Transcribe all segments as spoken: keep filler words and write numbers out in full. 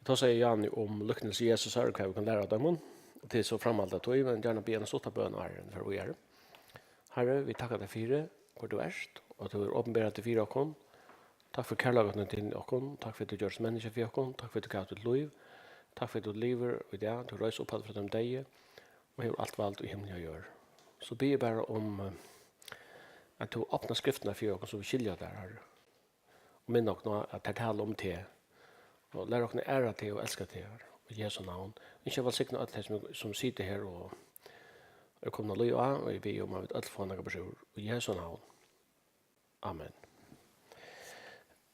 Tá segði Jani um líknilsi Jesusar og hvat vit kunnu læra av teimum. Og til so framhald av tí, men gjarna biðja eina stutta bøn, áðrenn vit fara víðari. Harri, vit takka tær fyri, hvør tú ert, og at tú hevur opinberað teg fyri okkum. Takk fyri kærleikan til okkum. Takk fyri, at tú gjørdist menniskja fyri okkum. Takk fyri, at tú gavst títt lív. Takk fyri, at tú livir í dag. Tú reis upp aftur frá teimum deyðu og hevur alt vald í himli og jørð. So biði eg bara um, eh, at tú opnar skriftina fyri okkum, so vit skilja tær, Harri. Og minn okkum á, at tær tala um teg. Og lær okkum at æra teg og elska teg, Harri. Í Jesu navn. Ynskja at vælsigna øll tey, sum, sum sita her og eru komin at líða á, og eg biði um, at vit øll fáa nakað brúk. Í Jesu navn. Amen.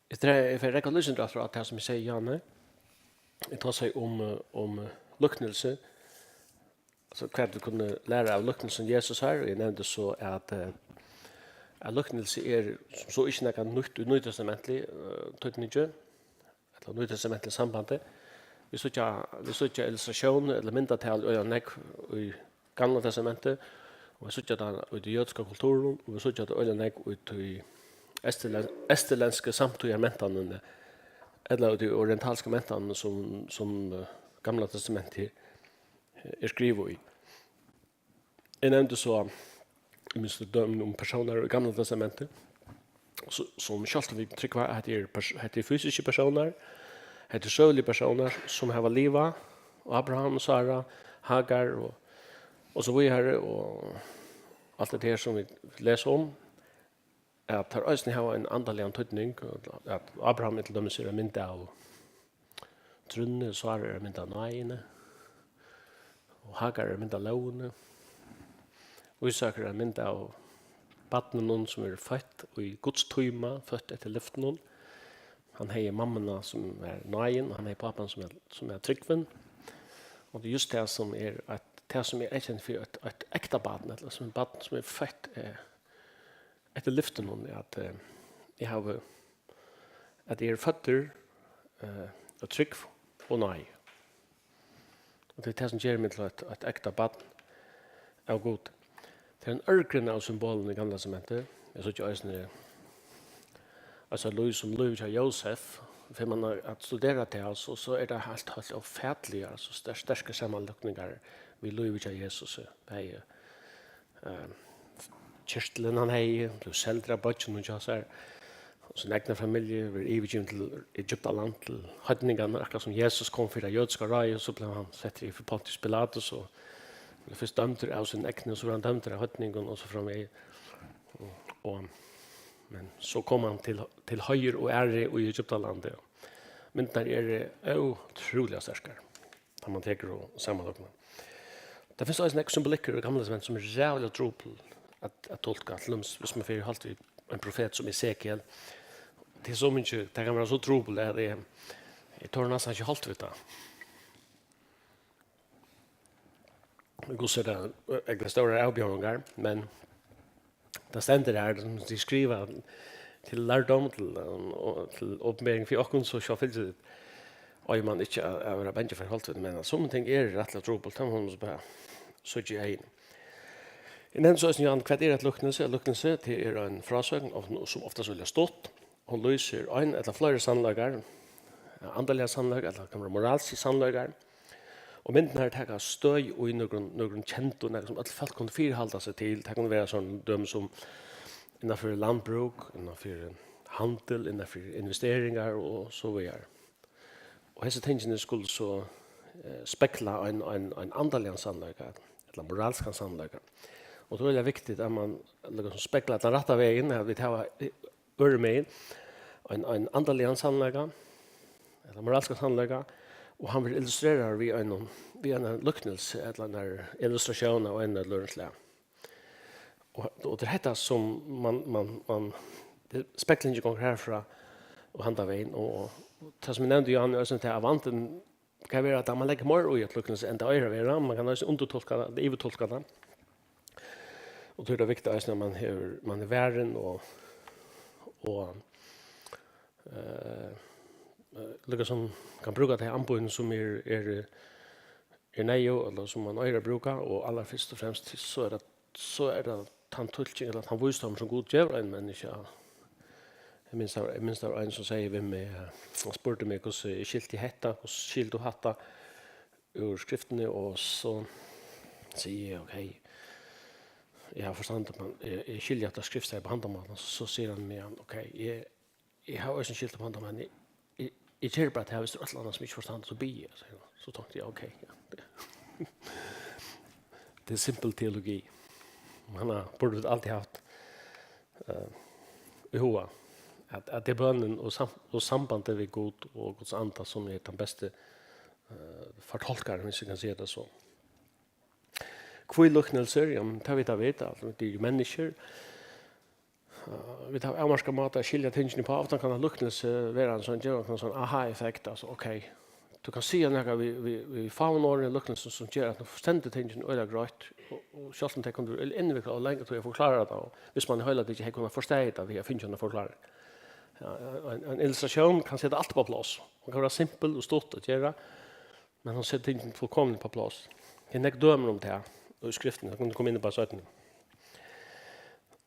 Eg dre-, eg fari at rokna eitt sindur aftur á tað, sum eg segði, Jani. Eg tosaði um, eh, um, eh, líknilsi. Altso, hvat vit kunnu læra av líknilsum Jesusar, og eg nevndi so, at, eh, at líknilsi er sum so ikki nakað nýtt í nýtestamentligum, eh, týdningi, ella nýtestamentligum sambandi. Vit síggja, vit síggja illustratión ella myndatal øgiliga nógv í Gamla Testamenti, og vit síggja tað í tí jødiska kulturinum, og vit síggja tað øgiliga nógv í tí eysturlen-, eysturlendsku samtíðarmentanini, ella í tí orientalsku mentanini, sum, sum, eh, Gamla Testamentið er skrivað í. Eg nevndi so, eg minnist dømi um persónar í Gamla Testamenti, so, sum sjálvt um vit trúgva, at hetta er pers-, hetta er fysiskir persónar, hetta er søguligir persónar, sum hava livað, Abraham, Sara, Hagar og, og so víðari, og alt det her, sum vit lesa um, at teir eisini hava ein andaligan týdning, at Abraham er til dømis er ein mynd av trúnni, Sara er ein mynd av náðini, og Hagar er ein mynd av lógini, og Ísak er ein mynd av barninum, sum er føtt í Guds tíma, føtt eftir lyftinum. Hann hevði mammuna, sum var náðin, og hann hevði pápan, sum er, sum er trúgvin. Og tað er júst tað, sum er eitt, tað, sum er eitt fyri eitt, eitt ekta barn, ella sum eitt barn, sum er føtt, eh, eftir lyftinum, at, eh, eg havi, at eg eri føddur, eh, av trúgv og náði. Og tað er tað, sum ger meg til eitt, eitt ekta barn av Gud. Tað er ein ørgrynna av symbolum í Gamla Testamenti. Eg síggi eisini, altso, lív sum lívið hjá Jósef. Fer mann at studera tað, so, so er tað heilt, heilt ófatiliga, altso, ster-, sterkar samanlíkingar við lívið hjá Jesusi. Bæði, eh, kyrtilin hann hevði, bleiv seldur av beiggjanum hjá sær, og sín egna familju, verður yvirgivin til Egyptaland, til heidningarnar, akkurát sum Jesus kom fyri tað jødiska ráðið, so bleiv hann settur yvir fyri Pontius Pilatus, og bleiv fyrst dømdur av sínum egnu, so verður hann dømdur av heidningum, og so framvegis. Og, og, men so kom hann til, til heiður og æru í Egyptalandi. Myndirnar eru ótrúliga sterkar, tá mann tekur og samanlíknar. Tað finst eisini nógv symbolikkur í Gamla Testamenti, sum er ræðuliga trupul at, at tulka. Til dømis, hvis man fer í holt við ein profet sum Esekiel, tað er so mikið, tað kann vera so trupult, at eg, eg tori næstan ikki holt við tað. Hvussu er tað, eh, stórar avbjóðingar, men tað stendur har, sum tey skriva, til lærdóm, til, um, og til opinbering fyri okkum, so sjálvfylgdi eigur mann ikki at, at vera bangin fyri holt við, men at summi ting eru rættiliga trupult, tað má mann so bara síggja í eyguni. Eg nevndi so eisini, Jan, hvat er eitt líknilsi? Eitt líknilsi, tað er ein frásøgn, og, og sum oftast velja stutt. Hon lýsir ein ella fleiri sannleikar, andaligar sannleikar, ella kann vera moralskir sannleikar. Og myndirnar taka støði í nøkrum, nøkrum kendum, nakað sum øll fólk kunnu fyrihalda seg til. Tað kunnu vera sovorðin dømi sum innanfyri landbrúk, innanfyri handil, innanfyri investeringar og so víðari. Og hesi tingini skulu so, eh, spegla ein, ein, ein andaligan sannleika, ella moralskan sannleika. Og tað er veldig viktigt at mann líkasum speglar tann rætta vegin, at vit hava, eh, øðrumegin ein, ein andaligan sannleika, ella moralskan sannleika, og hann verður illustreraður við einum, við einum líknilsi, ella einari illustratión av einum ella øðrum slag. Og, og tað er hetta, sum mann, mann, mann, tað er speglingin gongur herfrá og handan vegin, og, og tað, sum eg nevndi, Johan, er eisini tað, at vandin kann vera, at mann leggur meira í eitt líknilsi enn tað eigur at vera. Mann kann eisini undirtulka tað, yvirtulka tað. Og tí er tað viktigt eisini, at mann hevur, mann er varin og, og, eh, eh, líkasum kann brúka tey amboðini, sum er, er, er neyðug, ella sum mann eigur at brúka, og allarfyrst og fremst, so er tað, so er tað tann tulking, ella tann vísdómur, sum Gud gevur einum menniskja, Eg minnist, eg minnist, tað var ein, sum segði við meg, eh, hann spurdi meg, hvussu eg skilti hetta, hvussu skilur tú hatta úr skriftini, og so sigi eg, ok, eg havi forstand, men eg, eg skilji hatta skriftstað á handan mátan, so, so sigur hann meg, ok, eg, eg havi eisini skilt á handan, men eg, eg, eg geri bara tað, viss tað er eitt ella annað, sum eg ikki forstandi, so biði eg, so, so tonkti eg, ok, ja, tað, tað er simpel teologi. Hana burdu vit altíð havt, eh, í huga, at, at tað er bønin og sam-, og sambandið við Gud og Guds anda, sum er tann besti, eh, fortolkarin, viss eg kann siga tað so. Hví líknilsir? Jamen, tað vita vit, at vit eru menniskjur. Eh, vit hava avmarkað máta at skilja tingini uppá. Ofta kann eitt líknilsi vera ein sånn, geva ein sånn aha-effekt, altso, ok, tú kanst siga nakað við, við, við fáum orðum í líknilsinum, sum ger at tú forstendur tingini øgiliga greitt, og, og sjálvt um tað kundi verið innviklað og langa tíð at forklára tað, og viss mann í heila tikið hevði kunnað forstaðið tað við at fingið eina forkláring. Ja, ein, ein illustratión kann seta alt upp á pláss. Hon kann vera simpul og stutt at gera, men hon setir tingini fullkomiliga upp á pláss. Tað eru nógv dømi um tað í skriftini, tað kunnu vit koma inn á seinni.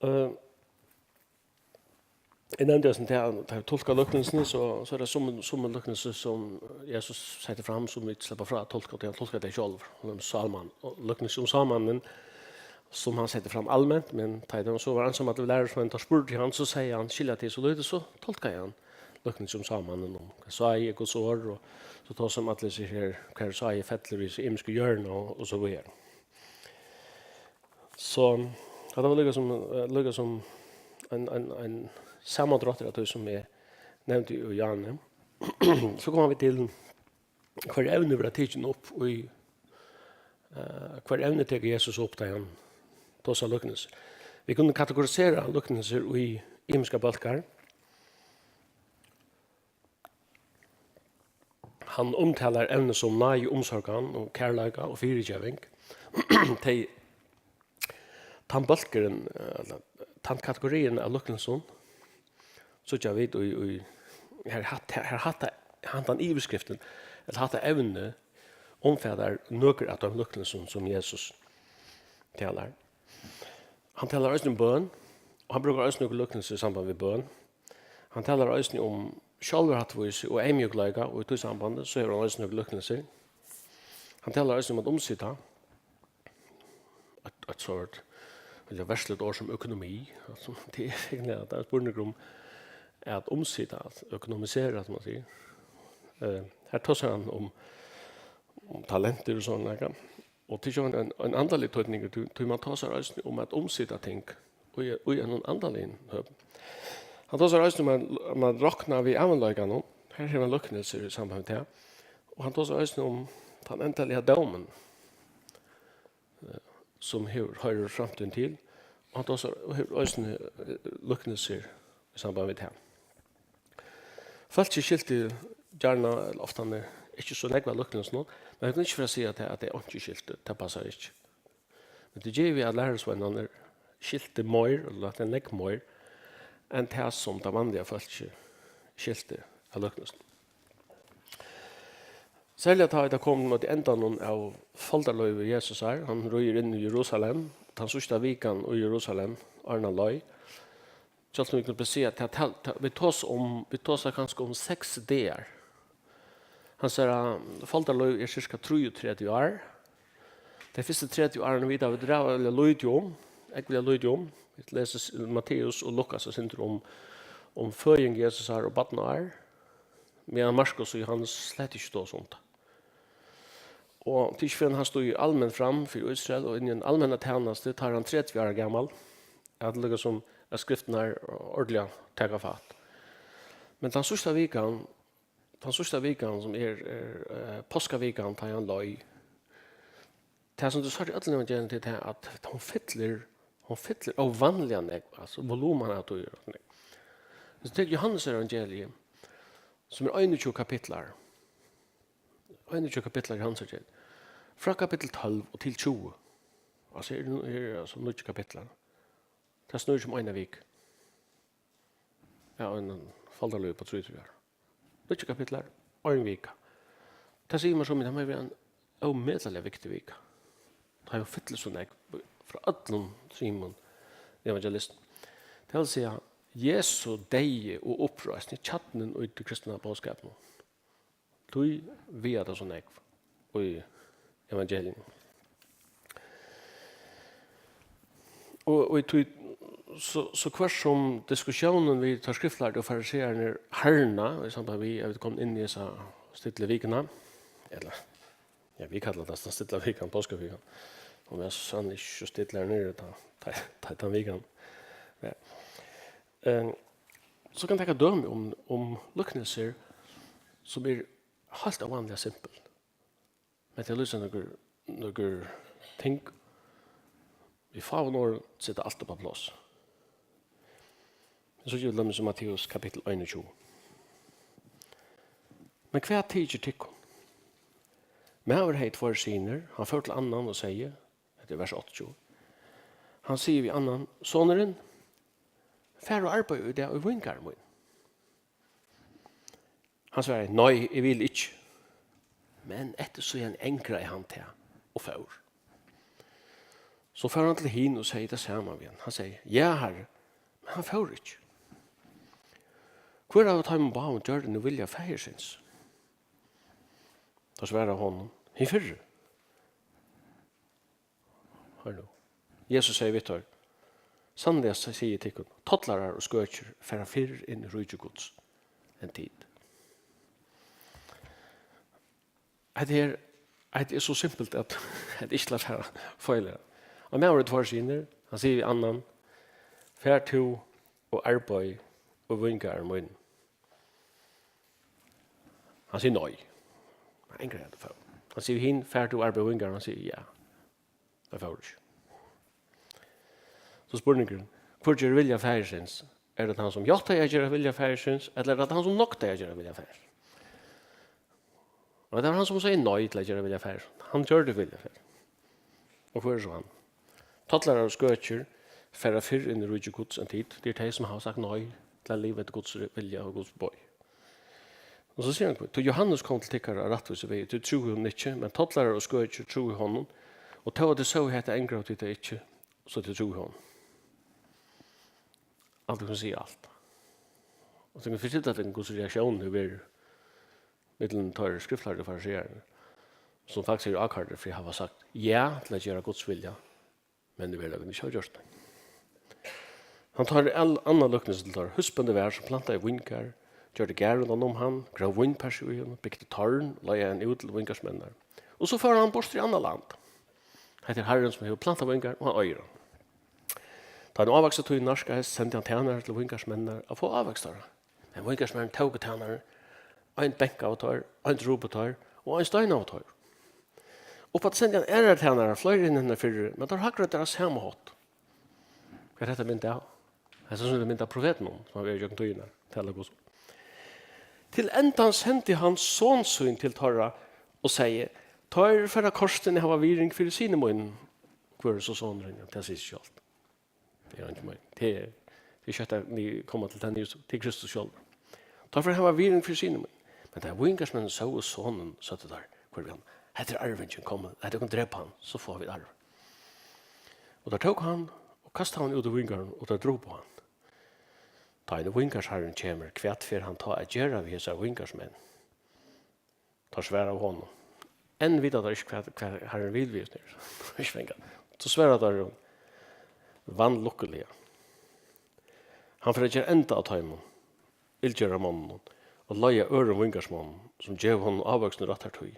Eh, eg nevndi, sum tað, tá eg tulka líknilsini, so, so er tað summi, summi líknilsi, sum Jesus setti fram, sum vit sleppa frá at tulka, tí hann tulkar tey sjálvir. Hann er sáðmaður, og líknilsi um sáðmannin, sum hann setti fram alment, men tá ið hann so var einsamallur við lærisveinarnar, tá spurdu teir hann, so segði hann, skilja tit so lítið, so tulkaði hann líknilsið um sáðmannin, um hvat sáðið er Guds orð, og so tosaði um allar hesar her, hvar sáðið fellur í hesi ymisku jørðini og, og so víðari. So, hatta var líka sum, eh, líka sum ein, ein, ein samandráttur av tí, sum eg nevndi í áðni. So koma vit til, hvørji evni verða tikin upp í, eh, hvørji evni tekur Jesus upp, tá hann tosar líknilsir? Vit kunnu kategorisera líknilsir í ymiskar bólkar. Hann umtalar evni sum náði, umsorgan og kærleika og fyrigeving. Tey, tann bólkurin, eh, ella tann kategoriin av líknilsum, síggja vit í, í, her hat-, her hatta, handan yvirskriftin, ella hatta evnið, umfatar nøkur av teimum líknilsum, sum Jesus talar. Hann talar eisini um bøn, og hann brúkar eisini nøkur líknilsi í samband við bøn. Hann talar eisini um sjálvrættvísi og eyðmjúkleika, og í tí sambandi, so hevur hann eisini nøkur líknilsir. Hann talar eisini um at umsita. Eitt, eitt sort, eitt versligt orð sum økonomi. Altso, tað er eigentliga, tað er ein spurningur um at umsita, at økonomisera, sum man sigur. Eh, her tosar hann um, um talentir og sovorðið nakað. Og tað er jú ein, ein, ein andalig týdningur, tí, tí man tosar eisini um at umsita ting í, í einum andaligum høpi. Hann tosar eisini um at, um at rokna við ævinleikanum. Her hevur hann líknilsir í samband við tað. Og hann tosar eisini um tann endaliga dómin, eh, sum hevur, hoyrir framtíðini til. Og hann tosar, og hevur eisini, eh, líknilsir í samband við tað. Fólkið skilti gjarna, ella oftani, ikki so nógv av líknilsinum, men vit kunnu ikki fara at siga tað, at tey einki skiltu, tað passar ikki. Men tað ger við, at lærisveinarnir skiltu meir, ella at tað er nógv meir, enn tað, sum tað vanliga fólkið skilti av líknilsinum. Serliga tá ið tað kom móti endanum av foldarlívi Jesusar, hann ríður inn í Jerusalem, tann síðsta vikan í Jerusalem, áðrenn hann leið, sjálvt um vit kunnu siga, at tað, tað, tað, vit tosa um, vit tosa kanska um seks dagar. Hansara foldarlív er cirka trýogtretivu ár. Tey fyrstu tretivu árini vita vit ræðuliga lítið um, ógvuliga lítið um. Vit lesa s-, Matteus og Lukas eitt sindur um, um føðing Jesusar og barnaár, meðan Markus og Johannes slett ikki tosa um tað. Og tað er ikki fyrr enn hann stígur alment fram fyri Ísrael og inn í ein almenna tænastu, tá er hann tretivu ára gamal, at líkasum at skriftirnar ordiliga taka fatt. Men tann síðsta vikan, tann síðsta vikan, sum er, er, eh, páskavikan, tá ið hann leið, tað, sum tú sært í øllum evangelium, tað er tað, at hon fyllir, hon fyllir óvanliga nógv, altso, volumen av tí er nógv. Hvis tú tekur Johannes evangelium, sum er einogtjúgu kapitlar, einogtjúgu kapitlar í Johannes evangelium, frá kapitul tólv og til tjúgu, altso, her er, her er, altso, níggju kapitlar. Tað snýr seg um eina viku. Ja, ein foldarlív upp á trýogtretivu ár. Níggju kapitlar, ein vika. Tað sigur mær so, men tað má vera ein ómetaliga viktig vika. Tá hon fyllir so nógv frá øllum trimum evangelistum. Tað vil siga, Jesu deyði og uppreisn er kjarnin í tí kristna boðskapinum. Tí vigar tað so nógv í evangelium. Og, og í tí, so, so hvørt sum diskussiónin við teir skriftlærdu og fariseararnar harðnar, í samband við at vit koma inn í hesa stillu vikuna, ella, ja, vit kalla tað stilla vikan, páskavikan, hon er sanniliga ikki so still her niðri, tá, tá, tá, tá vikan. Ja. Ehm, so kann taka dømi um, um líknilsir, sum er heilt óvanliga simpul. Men tey lýsa nøkur, nøkur ting. Við fáum orðum seta alt upp á pláss. So ger til dømis í Matteus kapittul einogtjúgu. Men hvat tykir tykkum? Maður hevði tveir synir, hann fór til annan og segði, hetta er vers áttaogtjúgu, hann sigur við annan, sonurin, far og arbeiði í dag í víngarði mín. Hann svaraði, nei, eg vil ikki. Men eftir síðan angraði hann tað og fór. So fór hann til hin og segði tað sama við hann. Hann segði, ja, harri, men hann fór ikki. Hvør av teimum báðum gjørdi nú vilja faðirsins? Tá svaraði honum, hin fyrri. Hoyr nú. Jesus segði við teir, sanniliga sigi eg tykkum, tollarar og skøkjur fara fyrr inn í ríki Guds enn tit. Hetta her, hetta er so simpult, at hetta ikki til at fara feilir. Og maður hevur tveir synir, hann sigur við annan, far tú og arbeiði í víngarðinum mínum. Hann sigur nei. Hann angrar, at hann fór. Hann sigur hin, far tú og arbeiði í víngarðinum? Hann sigur ja. Hann fór ikki. So spurningurin, hvør ger vilja faðirsins? Er tað hann, sum játtaði at gera vilja faðirsins, ella er tað hann, sum noktaði at gera vilja faðirsins? Og tað var hann, sum segði nei til at gera vilja faðirsins. Hann gjørdi vilja faðirsins. Og hvør er so hann? Tollarar og skøkjur fara fyrr inn í ríki Guds enn tit. Tað eru tey, sum hava sagt nei til at liva eftir Guds vilja og Guds boð. Og so sigur hann, tí Jóhannes kom til tykkara á rættvísum vegi, tit trúðu honum ikki, men tollarar og skøkjur trúðu honum, og tó at tit sóu hetta, angraðu tit tað ikki, so tit trúðu honum. Alt, eg kann siga alt. Og so kann eg fortelja tykkum, hvussu reaktiónin hevur verið millum teir skriftlærdu og fariseararnar, sum faktiskt eru ákærdir fyri at hava sagt ja til at gera Guds vilja, men í veruleikanum ikki hava gjørt tað. Hann tar al-, annað líknilsi til teirra. Húsbóndi var, sum plantaði víngarð, gjørdi garð rundan um hann, gróv vínparsi í honum, bygdi torn, leigaði hann út til víngarðsmenninar. Og so fór hann burtur í annað land. Hetta er harrin, sum hevur plantað víngarð, og hann eigur hann. Tá ein ávakstrartíð nærkaðist, sendi hann tænarar til víngarðsmenninar at fáa ávakstrar. Men víngarðsmenn tóku tænarar, ein bankaðu teir, ein drupu teir, og ein steinaðu teir. Uppaftur sendi hann aðrar tænarar, fleiri enn hinar fyrru, men teir hagraðu teir á sama hátt. Hvat er hetta mynd av? Hetta er ein mynd av profetunum, sum hava verið gjøgnum tíðina, tala Guds orð. Til endan sendi hann son sín til teirra og segði, teir fara kortini at hava virðing fyri syni mínum. Hvør er so sonurin? Ja, tað sigur seg sjálvt. Tað er eingin meining. Tað er, tað er skjótt at ni koma til tað niðurstøðu, tað er Kristus sjálvur. Teir fara at hava virðing fyri syni mínum. Men tá víngarðsmenn sóu sonin, søgdu teir, hvør við hann, hetta er arvingin, kom, lat okkum drepa hann, so fáa vit arv. Og teir tóku hann og kastaðu hann út í víngarðin, og teir drupu hann. Tá ið víngarðsharrin kemur, hvat fer hann tá at gera við hesar víngarðsmenn? Teir svaraðu honum, enn vita teir ikki, hvat, hvat Harrin vil við hesum. Teir fengu hann. So svara teir honum, vanlukkuliga. Hann fer at gera enda á teimum illgerðarmonnunum og leiða øðrum víngarðsmonnum, sum geva honum ávøkst í rættari tíð.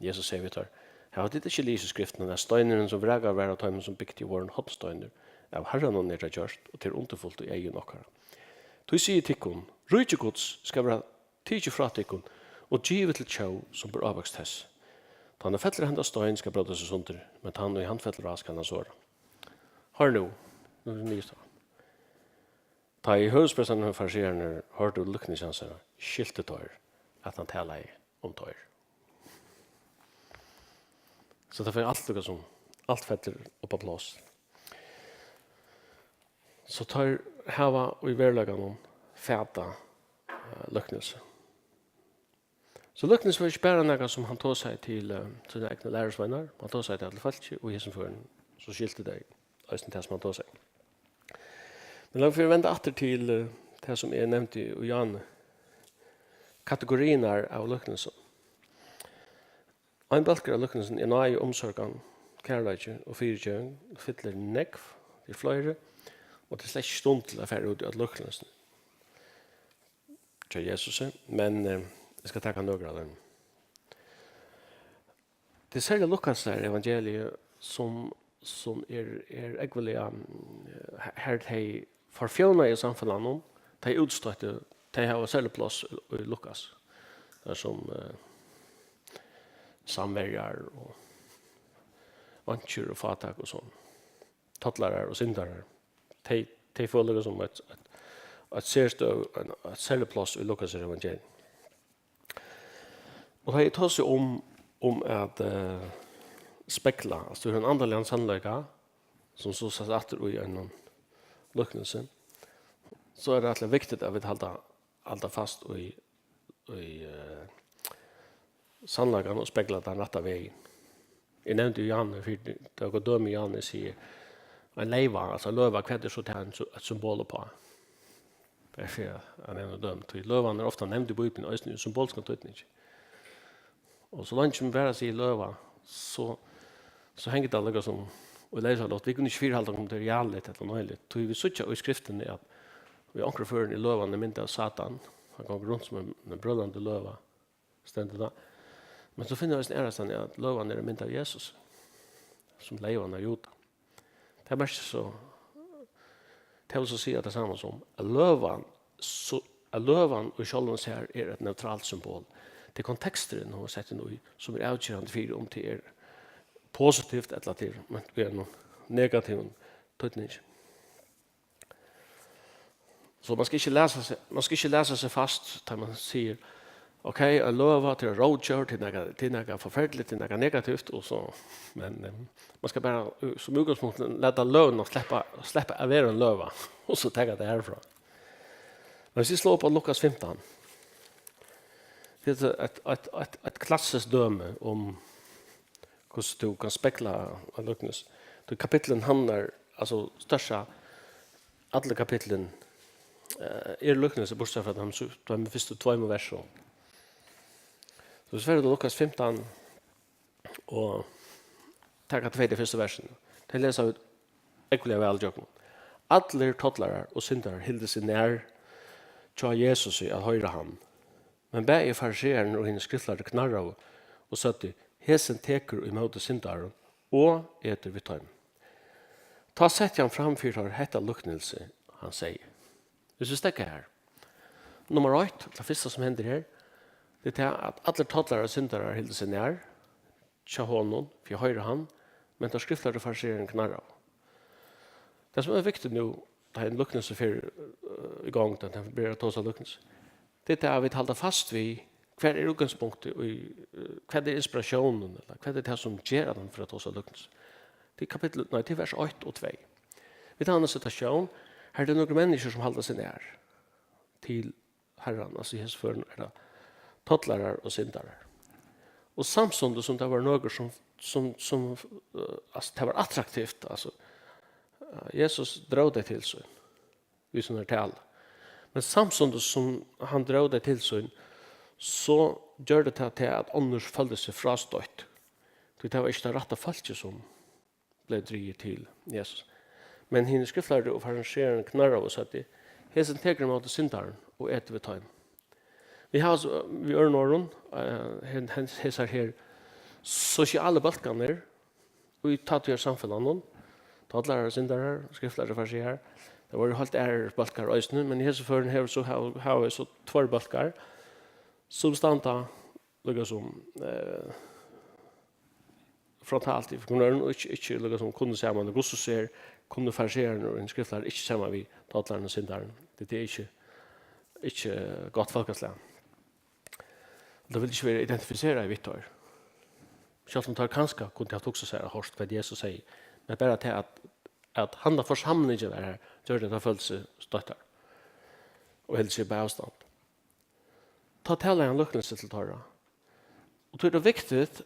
Jesus segði við teir, hava tit ikki lisið skriftina, at steinurin, sum vrakaður var av teimum, sum bygdu, vorðin hornsteinur? Av Harranum er tað gjørt, og tað er undurfult í eygum okkara. Tí sigi eg tykkum, ríki Guds skal vera tikið frá tykkum og givið til tjóv, sum ber ávøkst tess. Tann, ið fellur á henda stein, skal brótast í sundur, men tann, ið hann fellur á, skal hann sora. Hoyr nú, nú er niðurstøðan. Tá ið høvuðsprestarnir og fariseararnir hoyrdu líknilsi hansara, skiltu teir, at hann talaði um teir. So tað fer alt líka sum, alt fellur upp á pláss. So teir hava í veruleikanum fatað, eh, líknilsi. So líknilsi var ikki bara nakað, sum hann tosaði til, eh, sínar egnu lærisveinar, hann tosaði tað til fólkið, og í hesum førum, so skiltu tey eisini tað, sum hann tosaði. Men lat okkum venda aftur til, eh, tað, sum eg nevndi í áðni, kategoriirnar av líknelsum. Ein bólkur av líknelsum er náði, umsorgan, kærleiki og fyrigeving, og fyllir nógv, tað er fleiri, og tað er slett ikki stund til at fara út í øll líknelsini hjá Jesusi, men, eh, eg skal taka nøkur av teimum. Tað er serliga Lukasar evangeliið, sum, sum er, er ógvuliga, mm, her tey forfjónaðu samfelagnum, tey útstøttu, tey hava serligt pláss í, í Lukas. Tað er sum, eh, samverjar og einkjur og fátæk og so. Tollarar og syndarar. Tey, tey fáa líka sum eitt, eitt, eitt serstøð, ein, eitt serligt pláss í Lukas evangelium. Og tá eg tosi um, um at, eh, spegla, altso, tú hevur ein andaligan sannleika, sum so sæst aftur í einum líknelsi, so er tað rættiliga viktigt, at vit halda, halda fast í, í, eh, sannleikan og spegla tann rætta vegin. Eg nevndi Johannes, fyri tað var dømi Johannes sigur, ein leyva, altso løva, hvat er so tað ein sy-, eitt symbol uppá? Eg sigi, at nevna dømi, tí løvan er ofta nevnd í Bíbliuni, eisini í symbolskum týdningi. Og so leingi sum bara sigur løva, so, so hengur tað líka sum í leysari luft. Vit kunnu ikki fyrihalda, um tað er realligt ella neiligt. Tí vit síggja í skriftini, at í onkrum førum er løvan ein mynd av Satan. Hann gongur runt sum ein, ein brølandi løva, stendur tað. Men so finna vit eisini aðrastaðni, at løvan er ein mynd av Jesus, sum leyvan av Juda. Tað merkir so, tað vil so siga tað sama sum, at løvan, so, at løvan í sjálvum sær er eitt neutralt symbol. Tað er konteksturin, hon er sett inn í, sum er avgerandi fyri, um tað er positivt ella tað er ment við einum negativum týdningi. So man skal ikki læsa seg, man skal ikki læsa seg fast, tá man sigur, ok, ein løva, tað er rótdjór, tað er nakað, tað er nakað forferdiligt, tað er nakað negativt, og so, men, eh, man skal bara, eh, sum útgangspunkt lata løvuna sleppa, sleppa at vera ein løva, og so taka tað herfrá. Men hvis vit sláa upp á Lukas fimtan, tað er eitt, eitt, eitt, eitt klassiskt dømi um hvussu tú kanst spegla ein líknelse. Tí kapitlin handlar, altso, størsta, allir kapitlin, eh, eru líknelsir, burtursæð frá teimum, teimum fyrstu tveimum versunum. So, so fara vit til Lukas fimtan og taka tvey tey fyrstu versini. Tey lesa vit ógvuliga væl ígjøgnum. Allir tollarar og syndarar hildu seg nær hjá Jesusi at hoyra hann. Men bæði fariseararnir og hinir skriftlærdu knarraðu og søgdu, hesin tekur ímóti syndarum og etur við teimum. Tá setti hann fram fyri teir hetta líknilsi, hann segði. Hvis vit steðga her. Nummar eitt, tað fyrsta sum hendir her, tað er tað, at allir tollarar og syndarar hildu seg nær hjá honum, fyri at hoyra hann, men teir skriftlærdu fariseararnir knarraðu. Tað sum er viktigt nú, tá ein líknilsi fer, eh, í gongd, tá hann byrjar at tosa líknilsi, tað er tað, at vit halda fast við, hvat er útgangspunktið í, eh, hvat er inspiratiónin, ella hvat er tað, sum ger, at hann fer at tosa líknilsi? Tað er kapitul, nei, tað er vers eitt og tvey. Vit hava eina situatión, har er nøkur menniskju, sum halda seg nær til Harran, altso í hesum førum er tað tollarar og syndarar. Og samstundis sum tað var nøkur, sum, sum, sum, eh, altso, tað var attraktivt, altso, eh, Jesus dró tey til sín við sínari talu. Men samstundis sum hann dró tey til sín, so gjørdi tað tað, at onnur føldu seg frástoytt. Tí tað var ikki tað rætta fólkið, sum bleiv drigið til Jesus. Men hinir skriftlærdu og fariseararnir knarraðu og søgdu, hesin tekur ímóti syndarum og etur við teimum. Vit hava so, við øðrum orðum, eh, hen-, hen-, hesar her sosialu bólkarnir í tátíðarsamfelagnum, tollarar og syndarar, skriftlærdu og farisearar, tað vóru heilt aðrir bólkar eisini, men í hesum førum hevur so, hava, hava vit so tveir bólkar, sum standa líka sum, eh, frontalt í hvørjum øðrum, og ikki, ikki líka sum kunnu saman, og hvussu sær kunnu fariseararnir og hinir skriftlærdu ikki saman við tollararnar og syndararnar. Tað er ikki, ikki gott fólkaslag. Og tað vil ikki vera identifiserað við teir. Sjálvt um teir kanska kundu havt hugsað sær at hoyrt, hvat Jesus segði, men bara tað, at, at handan forsamlingin var har, gjørdi, at teir føldu seg støttar og hildu seg upp á avstand. Tá talar hann líknilsi til teirra. Og tí er tað viktigt,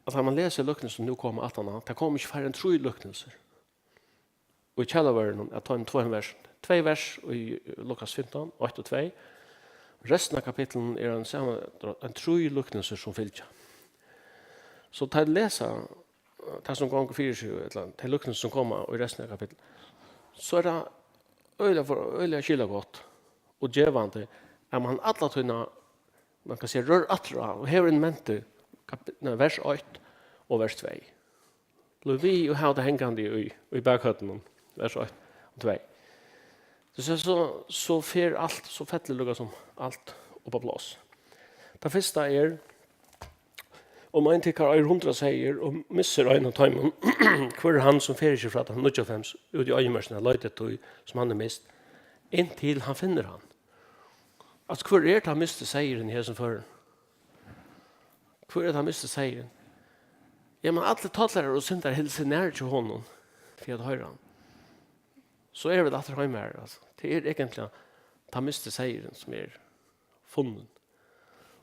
at tá man lesur líknilsi, sum nú koma aftaná, tað koma ikki færri enn trý líknilsir. í kjalarvørrinum av teimum tveimum versum. Tvey vers í Lukas fimtan, eitt og tvey. Restin av kapitlinum er ein sama, ein trý líknilsir sum fylgja. So tá tit lesa, eh, tað sum gongur fyri seg, ella tey líknilsi sum koma í restin av kapitlinum, so er tað øgiliga for-, øgiliga skilagott og gevandi, at mann alla tíðina, mann kann siga, rør aftur á og hevur in mente kap-, nei, vers eitt og vers tvey. Blív við og hav tað hangandi í, í bakhøvdinum, vers eitt og tvey. So, so, so, so fer alt, so fellur líka sum alt upp á pláss. Tað fyrsta er, um ein tykkara eigur hundrað seyðir og missir ein av teimum, hvør er hann, sum fer ikki frá teimum níggjuoghálvfems út í oyðimørkina at leita eftir tí, sum hann hevur mist, inntil hann finnur hann? Altso, hvør er tann misti seyðurin í hesum førum? Hvør er tann misti seyðurin? Ja, men allir tollarar og syndarar hildu seg nær hjá honum fyri at hoyra hann. So eru vit aftur heima her, altso. Tað er eigentliga tann misti seyðurin, sum er funnin.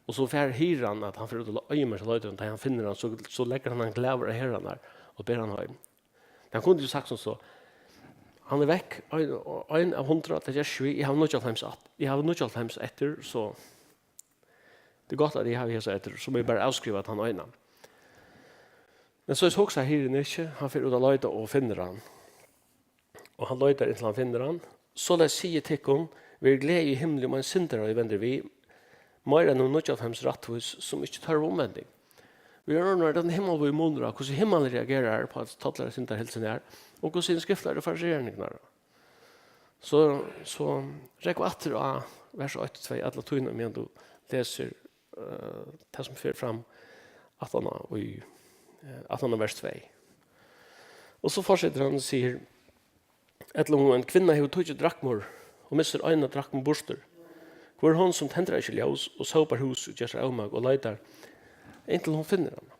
Og so fær hirðan, at hann fer út og le-, oyðimørkina og leitar, og tá hann finnur hann, so, so leggur hann hann glaður á herðarnar og ber hann heim. Hann kundi jú sagt sum so: "Hann er vekk, ein, ein av hundrað, tað ger ikki við, eg havi níggjuoghálvfems at-, eg havi níggjuoghálvfems eftir, so tað er gott, at eg havi hesar eftir, so má eg bara avskriva tann eina." Men so hugsar hirðin ikki, hann fer út at leita og finnur hann. Og hann leitar inntil hann finnur hann. Soleiðis sigi eg tykkum, verður gleði í himli um ein syndara, ið vendir við, meira enn um níggjuoghálvfems rættvís, sum ikki tørva umvending. Við øðrum orðum er tað ein himmalvíður munur á, hvussu himmalin reagerar upp á, at tollarar og syndarar hildu seg nær, og hvussu hin skriftlærdi farisearin knarrar. So, so rógva aftur á vers eitt og tvey alla tíðina, meðan tú lesur, eh, tað, sum fer fram aftan á í, eh, aftan á vers tvey. Og so fortsetir hann og sigur: "Ella um ein kvinna hevur tíggju drakmur og missir eina drakmu burtur, hvør er hon, sum tendrar ikki ljós og sópar húsið og ger sær ómak og leitar, inntil hon finnur hana?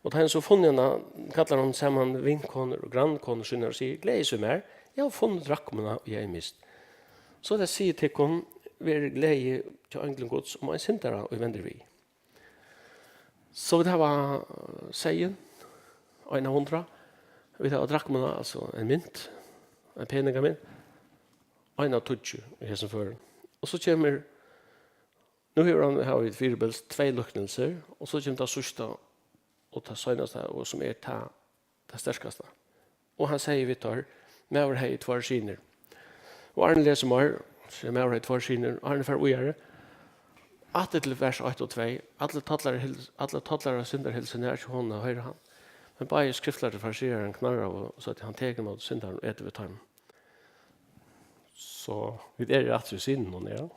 Og tá hon so funnið hana, kallar hon saman vinkonur og grannkonur sínar og sigur: 'Gleðið so við mær, eg havi funnið drakmuna, ið eg hevði mist.' Soleiðis sigi eg tykkum, verður gleði hjá einglum Guds um ein syndara, ið vendir við." So vit hava, eh, seyðin, ein av hundrað. Vit hava drakmuna, altso ein mynt, ein peningamynt, ein av tíggju í hesum førum. Og so kemur, nú hevur hann, hava vit fyribils tvey líknilsir, og so kemur tað síðsta og tað seinasta, og sum er tað, tað sterkasta. Og hann segði við teir: "Maður hevði tveir synir." Og áðrenn lesur meir, sigur: "Maður hevði tveir synir." Og áðrenn fara víðari, aftur til vers eitt og tvey: "Allir tollarar hildu, allir tollarar og syndarar hildu seg nær hjá honum at hoyra hann. Men báðir skriftlærdu farisearar knarraðu og søgdu: 'Hann tekur ímóti syndarum og etur við teimum.'" So vit eru aftur í synunum, ja.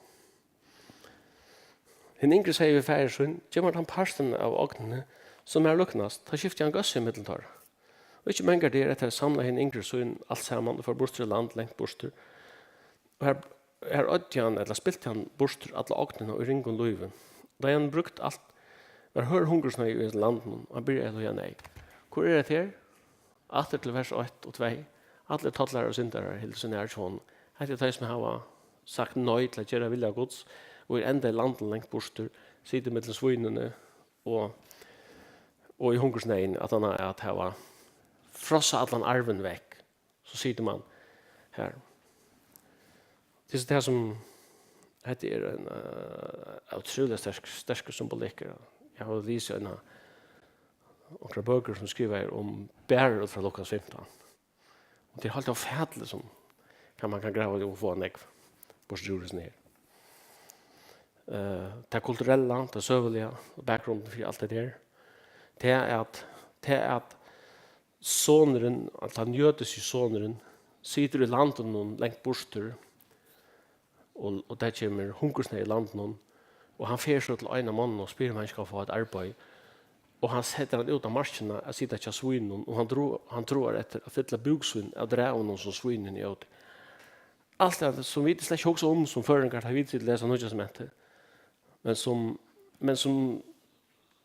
Hin yngri segði við faðir sín: "Gev mær tann partin av ognini, sum mær líknast, tá skifti hann góðsið millum teirra." Og ikki mangar dagar eftir samlaði hin yngri sín alt saman og fór burtur í land langt burtur. Og har, har oyddi hann, ella spilti hann burtur alla ognina í ringum lívi. Tá hann brúkt alt, var hørð hungursneyð í hesum landinum, og hann byrjaði at líða neyð. Hvør er hetta her? Aftur til vers eitt og tvey. Allir tollarar og syndarar hildu seg nær hjá honum. Hetta eru tey, sum hava sagt nei til at gera vilja Guds, og er enntá í landinum langt burtur, sita millum svínini og, og í hungursneyðini, at hann at hava frossað allan arvin vekk. So situr mann her. Tað er tað sum, hetta er ein, eh, ótrúliga sterk, sterkur symbolikkur. Eg havi lisið eina, onkrar bøkur sum skrivaðar eru um bara út frá Lukas fimtan. Og tað er heilt ófatiligt sum, hvat mann kann grava í og fáa nógv burtur úr hesum her. Eh, tað kulturella, tað søguliga, og bakgrunden fyri alt hetta her. Tað er at, tað er at sonurin, at tann jødiski sonurin, situr í landinum langt burtur, og, og tað kemur hungursneyð í landinum, og hann fer so til ein av monnunum og spyr, um hann ikki kann fáa eitt arbeiði, og hann setir hann út á markina at sita hjá svínunum, og hann dro-, hann drogar eftir at fylla búk sín av dræunum, sum svínini ótu. Alt tað, sum vit slett ikki hugsa um sum føroyingar, tá vit sita og lesa Nýggja Testamentið, men sum, men sum,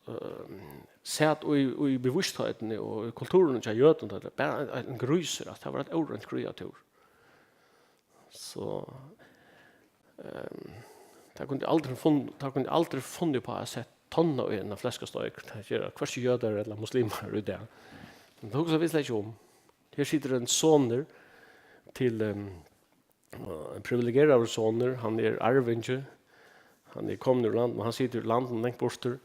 øh, sat í, í bevístheitini og í kulturinum hjá jødum, tað var bara ein, ein grísur, at tað var eitt óreint kríatúr. So, ehm, tað kundi aldri funn-, tað kundi aldri funnið upp á at sett tonna í eina fleskasteik. Tað gera hvørki jødar ella muslimar í dag. Men tað hugsa vit slett ikki um. Her situr ein sonur, til, ehm, ein privilegeraður sonur, hann er arvingi, hann er komin úr landinum, hann situr í landinum langt burtur,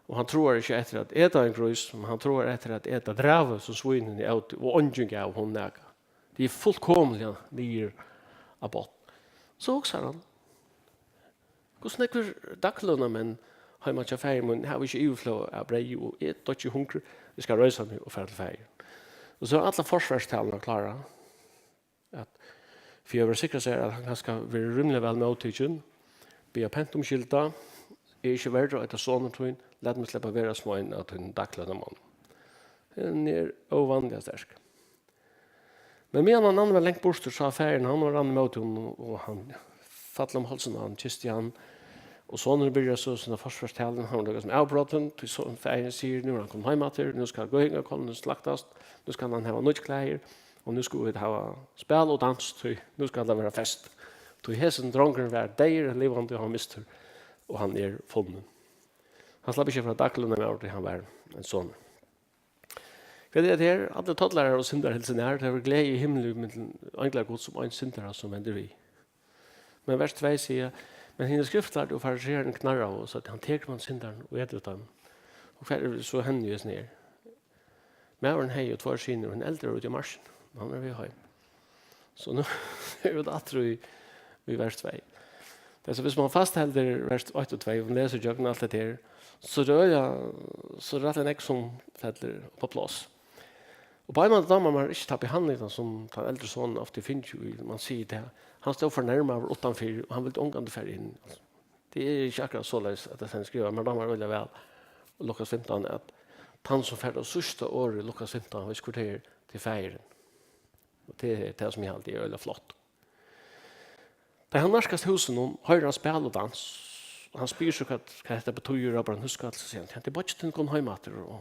og hann tráar ikki eftir at eta ein grís, men hann tráar eftir at eta dravið, sum svínini ótu, og eingin gav honum nakað. Tað er fullkomiliga niður á botn. So hugsar hann, hvussu nógvir daglønarmenn heima hjá faðir mín hava ikki yvirflóð av breyði, og eg doyggi hungri, eg skal reisa meg og fara til faðir. Og so er allar forsvarstalurnar klárar, at fyri at vera sikra sær, at hann kanska verður rímiliga væl móttikin, biðja pent umskylda, eg eri ikki verri at sonur tín, lat meg sleppa at vera sum ein av tínum daglønarmonnum. Hon er óvanliga sterk. Men meðan hann annar var langt burtur, sá faðirin hann og rann ímóti honum, og hann fall um hálsin á hann, kysti hann, og sonurin byrjar so sína forsvarstaluna, hann var líka sum avbrotin, tí so, faðirin sigur, nú er hann komin heim aftur, nú skal gøðingarkálvurin slaktast, nú skal hann hava nýggj klæðir, og nú skulu vit hava spæl og dans, tí nú skal tað vera fest. Tí hesin drongurin var deyður, livandi, og hann mistur, og hann er funnin. Hann slapp ikki frá daglønarmaður, tí hann var ein sonur. Hvat er tað her? Allir tollarar og syndarar hilsa nær, tað er gleði í himli millum einglar Guds um ein syndara, sum vendir við. Men vers tvey sigur, men hinir skriftlærdu og fariseararnir knarraðu og søgdu, hann tekur mann syndaran og etur við teimum. Og hvar er so henni í hesum her? Maðurin hevði jo tveir synir, og hin eldri er úti í markini, og hann er við heim. So nú eru vit aftur í, í vers tvey. Tað er so, hvis man fastheldur vers eitt og tvey, og man lesur gjøgnum alt hetta her, so er tað øgiliga, so er rættiliga nógv sum fellur upp á pláss. Og á ein máta dámar mær ikki ta behandlingina sum tann eldri sonurin ofta fekk, og man sigur tað. Hann stóð fornermaður uttanfyri, og hann vildi ongantíð fara inn. Tað er ikki akkurát soleiðis, at tað stendur skrivað, men dámar øgiliga væl í Lukas fimtan, at tann sum fær tað síðsta orðið í Lukas fimtan, hann veit ikki, hvør tað er, tað er faðirin. Og tað er tað, sum eg haldi er øgiliga flott. Tá hann nærkast húsinum, hoyrir hann spæl og dans. Hann spyr seg, hvat, hvat hetta betýðir, rópar hann húskarl, so sigur hann, tað er beiggi tín komin heim aftur, og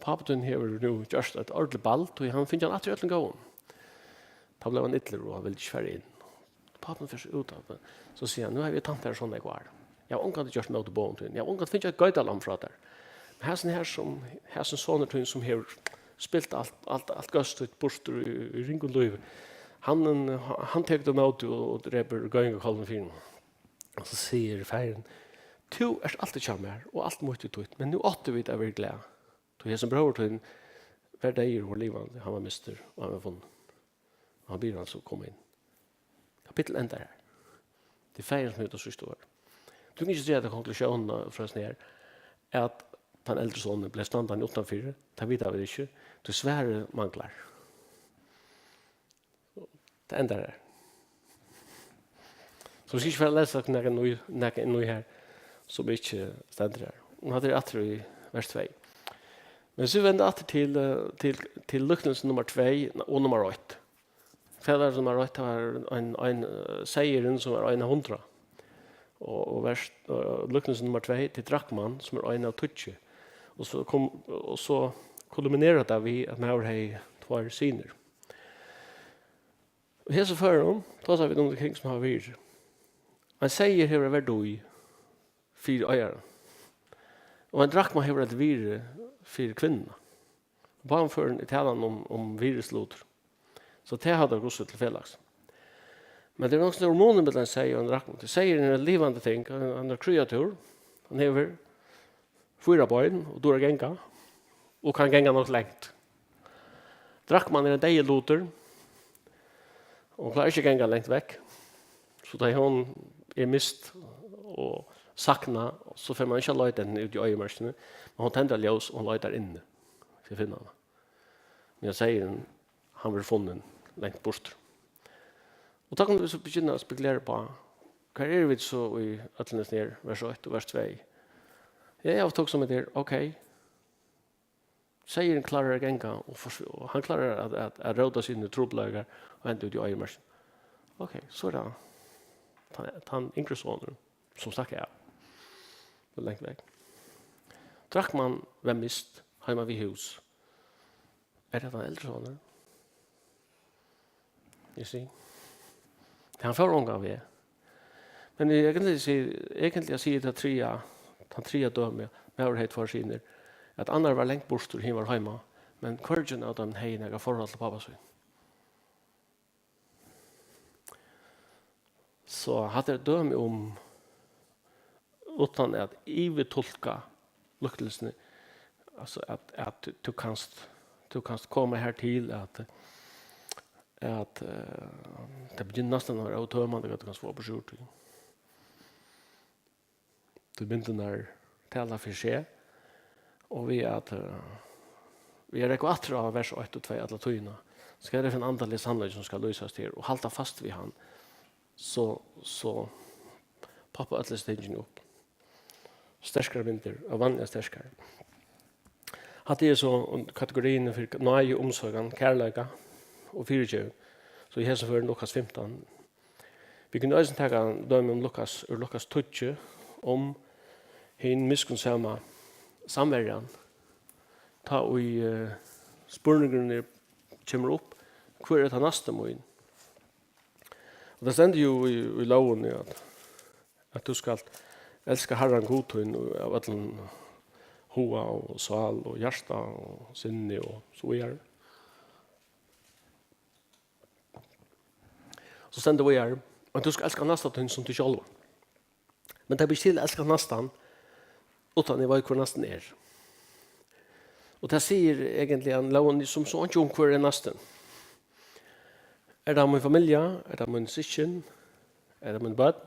pápi tín hevur nú gjørt eitt ordiligt ball, tí hann fekk hann aftur í øllum góðum. Tá bleiv hann illur, og hann vildi ikki fara inn. Pápin fer so út av, so sigur hann, nú havi eg tænt tær so nógv ár. Eg havi ongantíð gjørt móti boðum tínum. Eg havi ongantíð fingið eitt geitalamb frá tær. Men hasin her sum, hasin sonur tín sum hevur spilt alt, alt, alt góðs títt burtur í, í ringum lívi, hann, hann tekur ímóti og, og drepur gøðingarkálvin fyri honum. Og so sigur faðirin, tú ert altíð hjá mær, og alt mítt er títt, men nú áttu vit at vera glað. Tí hesin bróðir tín var deyður og var livandi, hann var mistur, og hann var funnin. Og hann biður hann so koma inn. Kapittul endar her. Tað er faðirin, sum hevur tað síðsta orð. Tú kanst ikki siga, at konklusjónin frá hesum her, at tann eldri sonurin bleiv standandi uttanfyri, tað vita vit ikki, tí svarið manglar. Tað endar her. So vit skal ikki fara at lesa nakað inn í, nakað inn í her, sum ikki stendur her. Og hatta er aftur í vers tvey. Men so venda aftur til, eh, til, til líknilsi nummar tvey og nummar eitt. Hvat var nummar eitt? Tað var ein, ein, eh, seyðurin, sum var ein av hundrað. Og, og vers, og líknilsi nummar tvey, til drakman, sum er ein av tíggju. Og so kom, og so kulminerar tað við, at maður hevði tveir synir. Og hesi førum, tosa vit um tey ting, sum hava verið. Ein seyður hevur eitt virdi fyri eigaran. Og ein drakma hevur eitt virði fyri kvinnuna. Báðum førum er talan um, um virðislutir. So tað hava teir hvussu til felags. Men tað er nokk stórur munur millum ein seyð og ein drakma. Tí seyðurin er eitt livandi ting, hann, hann er kreatur. Hann hevur fýra bein og dugir at ganga og kann ganga nokk langt. Drakman er ein deyður lutur og klárar ikki at ganga langt vekk. So tá hon er mist og saknað, so fer mann ikki at leita henni úti í oyðimørkini, men hon tendrar ljós og hon leitar inni fyri at finna hana. Men eg sigi, hann verður funnin langt burtur. Og tá kunnu vit so begynna at spekulera upp á, hvar eru vit so í øllum hesum her, vers eitt og vers tvey? Ja, eg havi hugsað um tað her, ok, seyðurin klárar at ganga, og fors-, og hann klárar at, at, at róta seg inn í trupulleikar og enda út í oyðimørkina. Ok, so er tað tann, tann yngri sonurin, sum stakk av. Og langt vekk. Drakman var mist, heima við hús. Er tað tann eldri sonurin? You see? Hann fór ongan veg. Men eg, eg kann siga, eg kann siga tað triðja, tann triðja dømi, maður hevði tveir synir, at annar var langt burtur, hin var heima, men hvørgin av teimum hevði nakað forhold til pápa sín. So hatta er dømi um, uttan at yvirtulka líknilsini, altso at, at tú kanst, tú kanst koma her til at, at, eh, tað byrjar næstan at vera ótømandi, hvat tú kanst fáa burturímóti. Tí myndirnar tala fyri seg, og við at, eh, við at rógva aftur á vers eitt og tvey alla tíðina, skal tað vera ein andaligur sannleiki, sum skal lýsast her, og halda fast við hann, so, so poppa øll hesi tingini upp. Sterkar myndir, óvanliga sterkar. Hatta er so kategoriin fyri náði, umsorgan, kærleika og fyrigeving. So í hesum førum Lukas fimtan. Vit kunnu eisini taka dømi um Lukas, úr Lukas tíggju, um hin miskunnsama samverjan. Tá ið, eh, spurningurin er, kemur upp, hvør er tann næsti mín? Og tað stendur jú í, í lógini, at, at tú skalt elska Harran Gud tín av øllum huga og sál og hjarta og sinni og so víðari. So stendur víðari, at tú skalt elska næsta tín sum teg sjálvan. Men tað ber ikki til at elska næstan, uttan eg veit, hvør næstin er. Og tað sigur eigentliga lógin sum so einki um, hvør er næstin. Er tað mín familja? Er tað mín systkin? Er tað míni børn?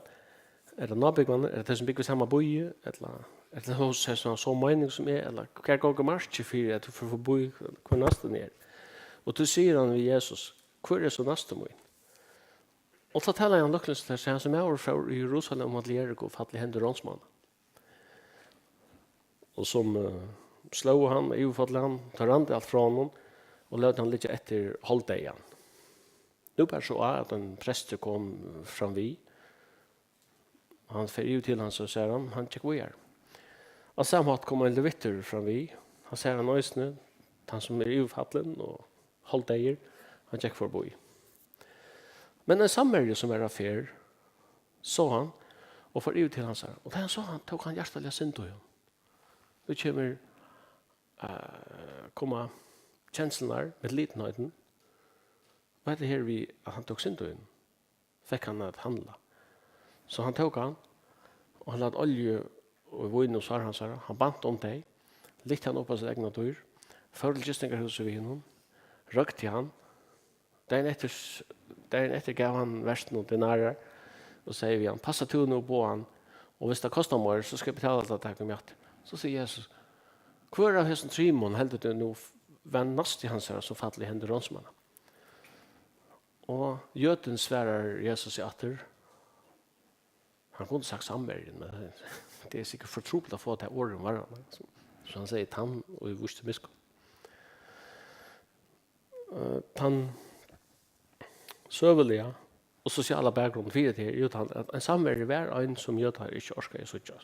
Er tað nábúgvarnir? Er tað tey, sum búgva í sama býi? Ella er tað so, so, so meining sum eg? Ella hvar gongur markið fyri, at tú fer forbi, hvør næstin er? Og tí sigur hann við Jesus: Hvør er so næstur mín? Og tá talar hann líknilsini til seg, hann sum maður fór í Jerusalem og til Jeriko og fall í hendur ránsmanna. Og sum, eh, slógu hann og yvirfallu hann, tá rændi alt frá honum og lótu hann liggja eftir hálvdeyðan. Nú bar so á, at ein prestur kom fram við, og hann fer yvir til hans og sær hann, hann gekk víðari. Á sama hátt kom ein levittur fram við, hann sær hann eisini, tann sum er yvirfallin og hálvdeyður, hann gekk forbi. Men ein samverji, sum var á ferð, sá hann og fór yvir til hansara. Og tá hann sá hann, tók hann hjartaliga synd í honum. Nú kemur, eh, koma kenslurnar, medlidenheitin. Og hetta her við, at hann tók synd í honum, fekk hann at handla. So hann tók hann, og hann læt olju og vín um sár hansara. Hann bant um tey, lyfti hann upp á sítt egna dýr, fór til gistingarhúsið við honum, røkti hann. Dagin eftir, dagin eftir gav hann vertinum denarar og segði við hann: Passa tú nú upp á hann, og viss tað kostar meir, so skal eg betala tað, tak meg aftur. So sigur Jesus: Hvør av hesum trimum heldur tú nú var næsti hansara, sum fall í hendur ránsmanna? Og jødin svarar Jesus aftur. Hann kundi sagt samverjin, men tað er sikkurt for trupult at fáa tað orðið um varðan, so, so hann segði: Tann, og eg vísti miskunn. Eh, tann søguliga og sosiala bakgrunden fyri tað her er jú tann, at ein samverji var ein, sum jødar ikki orkaðu at síggja.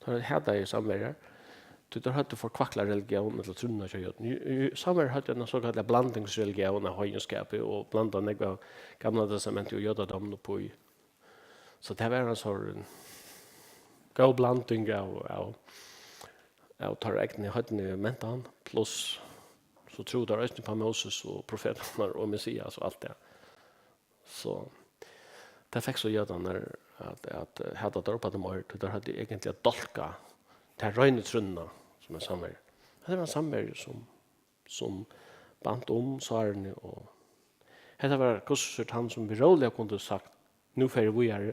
Teir hataðu samverjar, tí teir høvdu forkvaklað religión ella trúnna hjá jødum. Jú, jú, samverjar høvdu eina sokallaða blandingsreligión av heiðinskapi og blandaðu nógv av Gamla Testamenti og jødadóminum upp í. So tað var ein sovorðin góð blanding av, av, av teirra egnu heidnu mentan, pluss so trúðu teir eisini upp á Moses og profetarnar og Messias og alt tað. So tað fekk so jødarnar at, at hata teir upp á tað meir, tí teir høvdu eigentliga dálkað ta reinu trúnna, sum er samverji. Hetta var ein samverji, sum, sum bant um sárini, og hetta var hvussu so er hann, sum veruliga kundi sagt: Nú fari eg víðari.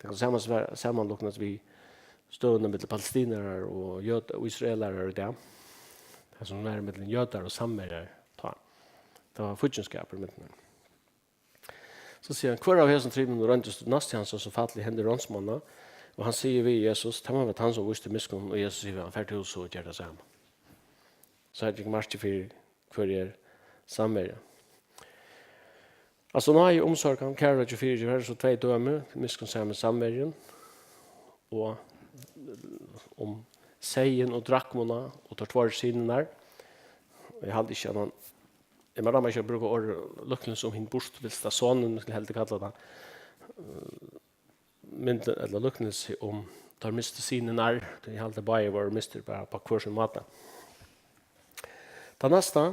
Tað kann sama-, samanlíknast við støðuna millum palestinarar og jød-, og israelarar í dag. Tað sum var millum jødar og samverjar tá. Tað var fíggindskapur millum teir. So sigur hann: Hvør av hesum trimum royndist næsti hansara, sum fall í hendur ránsmanna? Og hann sigur við Jesus: Tað má vera tann, sum vísti miskunn. Og Jesus sigur við hann: Far til hús og ger tað sama. So her liggur markið fyri, hvør er samverja. Altso, náði, umsorgan, kærleiki og fyrigeving, her eru so tvey dømi, miskunnsami samverjin og um seyðin og drakmuna og teir tveir synirnar. Eg haldi ikki, at hann, eg má dáma ikki at brúka orðið líknilsi um hin burturvilsta sonin, skuldi heldur kalla tað, eh, myndin ella líknilsi um teir mistu synirnar, tí eg haldi, báðir vóru mistir, bara á hvør sín máta. Tað næsta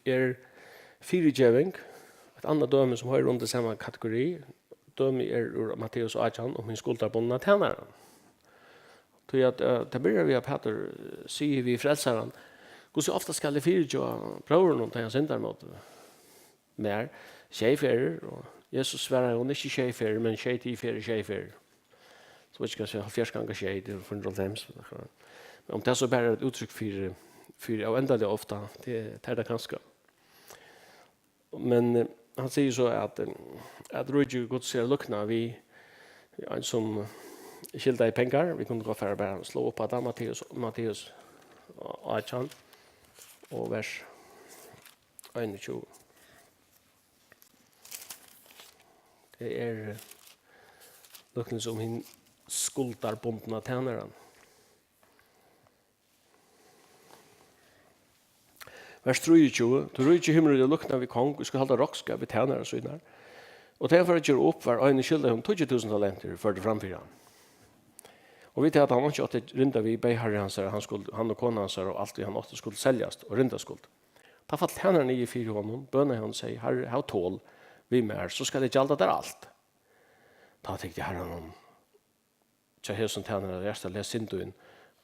er fyrigeving, eitt annað dømi, sum hoyrir undir sama kategori, dømi er úr Matteus átjan um hin skuldarbundna tænaran. Tí at, eh, tað byrjar við, at Pætur, eh, sigur við Frelsaran: "Hvussu ofta skal eg fyrigeva bróðrinum, tá hann syndar móti mær? Sjey ferðir?" Og Jesus svarar honum: "Ikki sjey ferðir, men sjey til ferðir sjey ferðir." So veit ikki, hvat eg sigi, hálvfjerðs ganga sjey, tað er fýra hundrað og hálvfems. Men um tað so bara er eitt úttrykk fyri, fyri óendaliga ofta, tað, tað er tað kanska. Men, eh, hann sigur so, at, eh, at ríki Guds er líknað við ein, sum, eh, skyldaði pengar. Vit kunnu gott fara bara at slá upp á tað, Matteus, Matteus átjan og vers einogtjúgu. Tað er, eh, líknið um hin skuldarbundna tænaran. Vers trýogtjúgu: "Tí ríki himla er líknað við kong, ið skal halda roknskap við tænarar sínar. Og tá hann fór at gera upp, var ein, ið skyldaði honum tíggju túsund talentir, førdur fram fyri hann. Og við tað, at hann einki átti at rinda við, bað harri hansara, hann skuldi, hann og kona hansara og alt, ið hann átti, skuldi seljast, og rindast skuldi. Tá fall tænarin niður fyri honum, bønaði hann og segði: Harri, hav tol við mær, so skal eg gjalda tær alt. Tá tykti harrin honum hjá hesum tænara hjartaliga synd sín,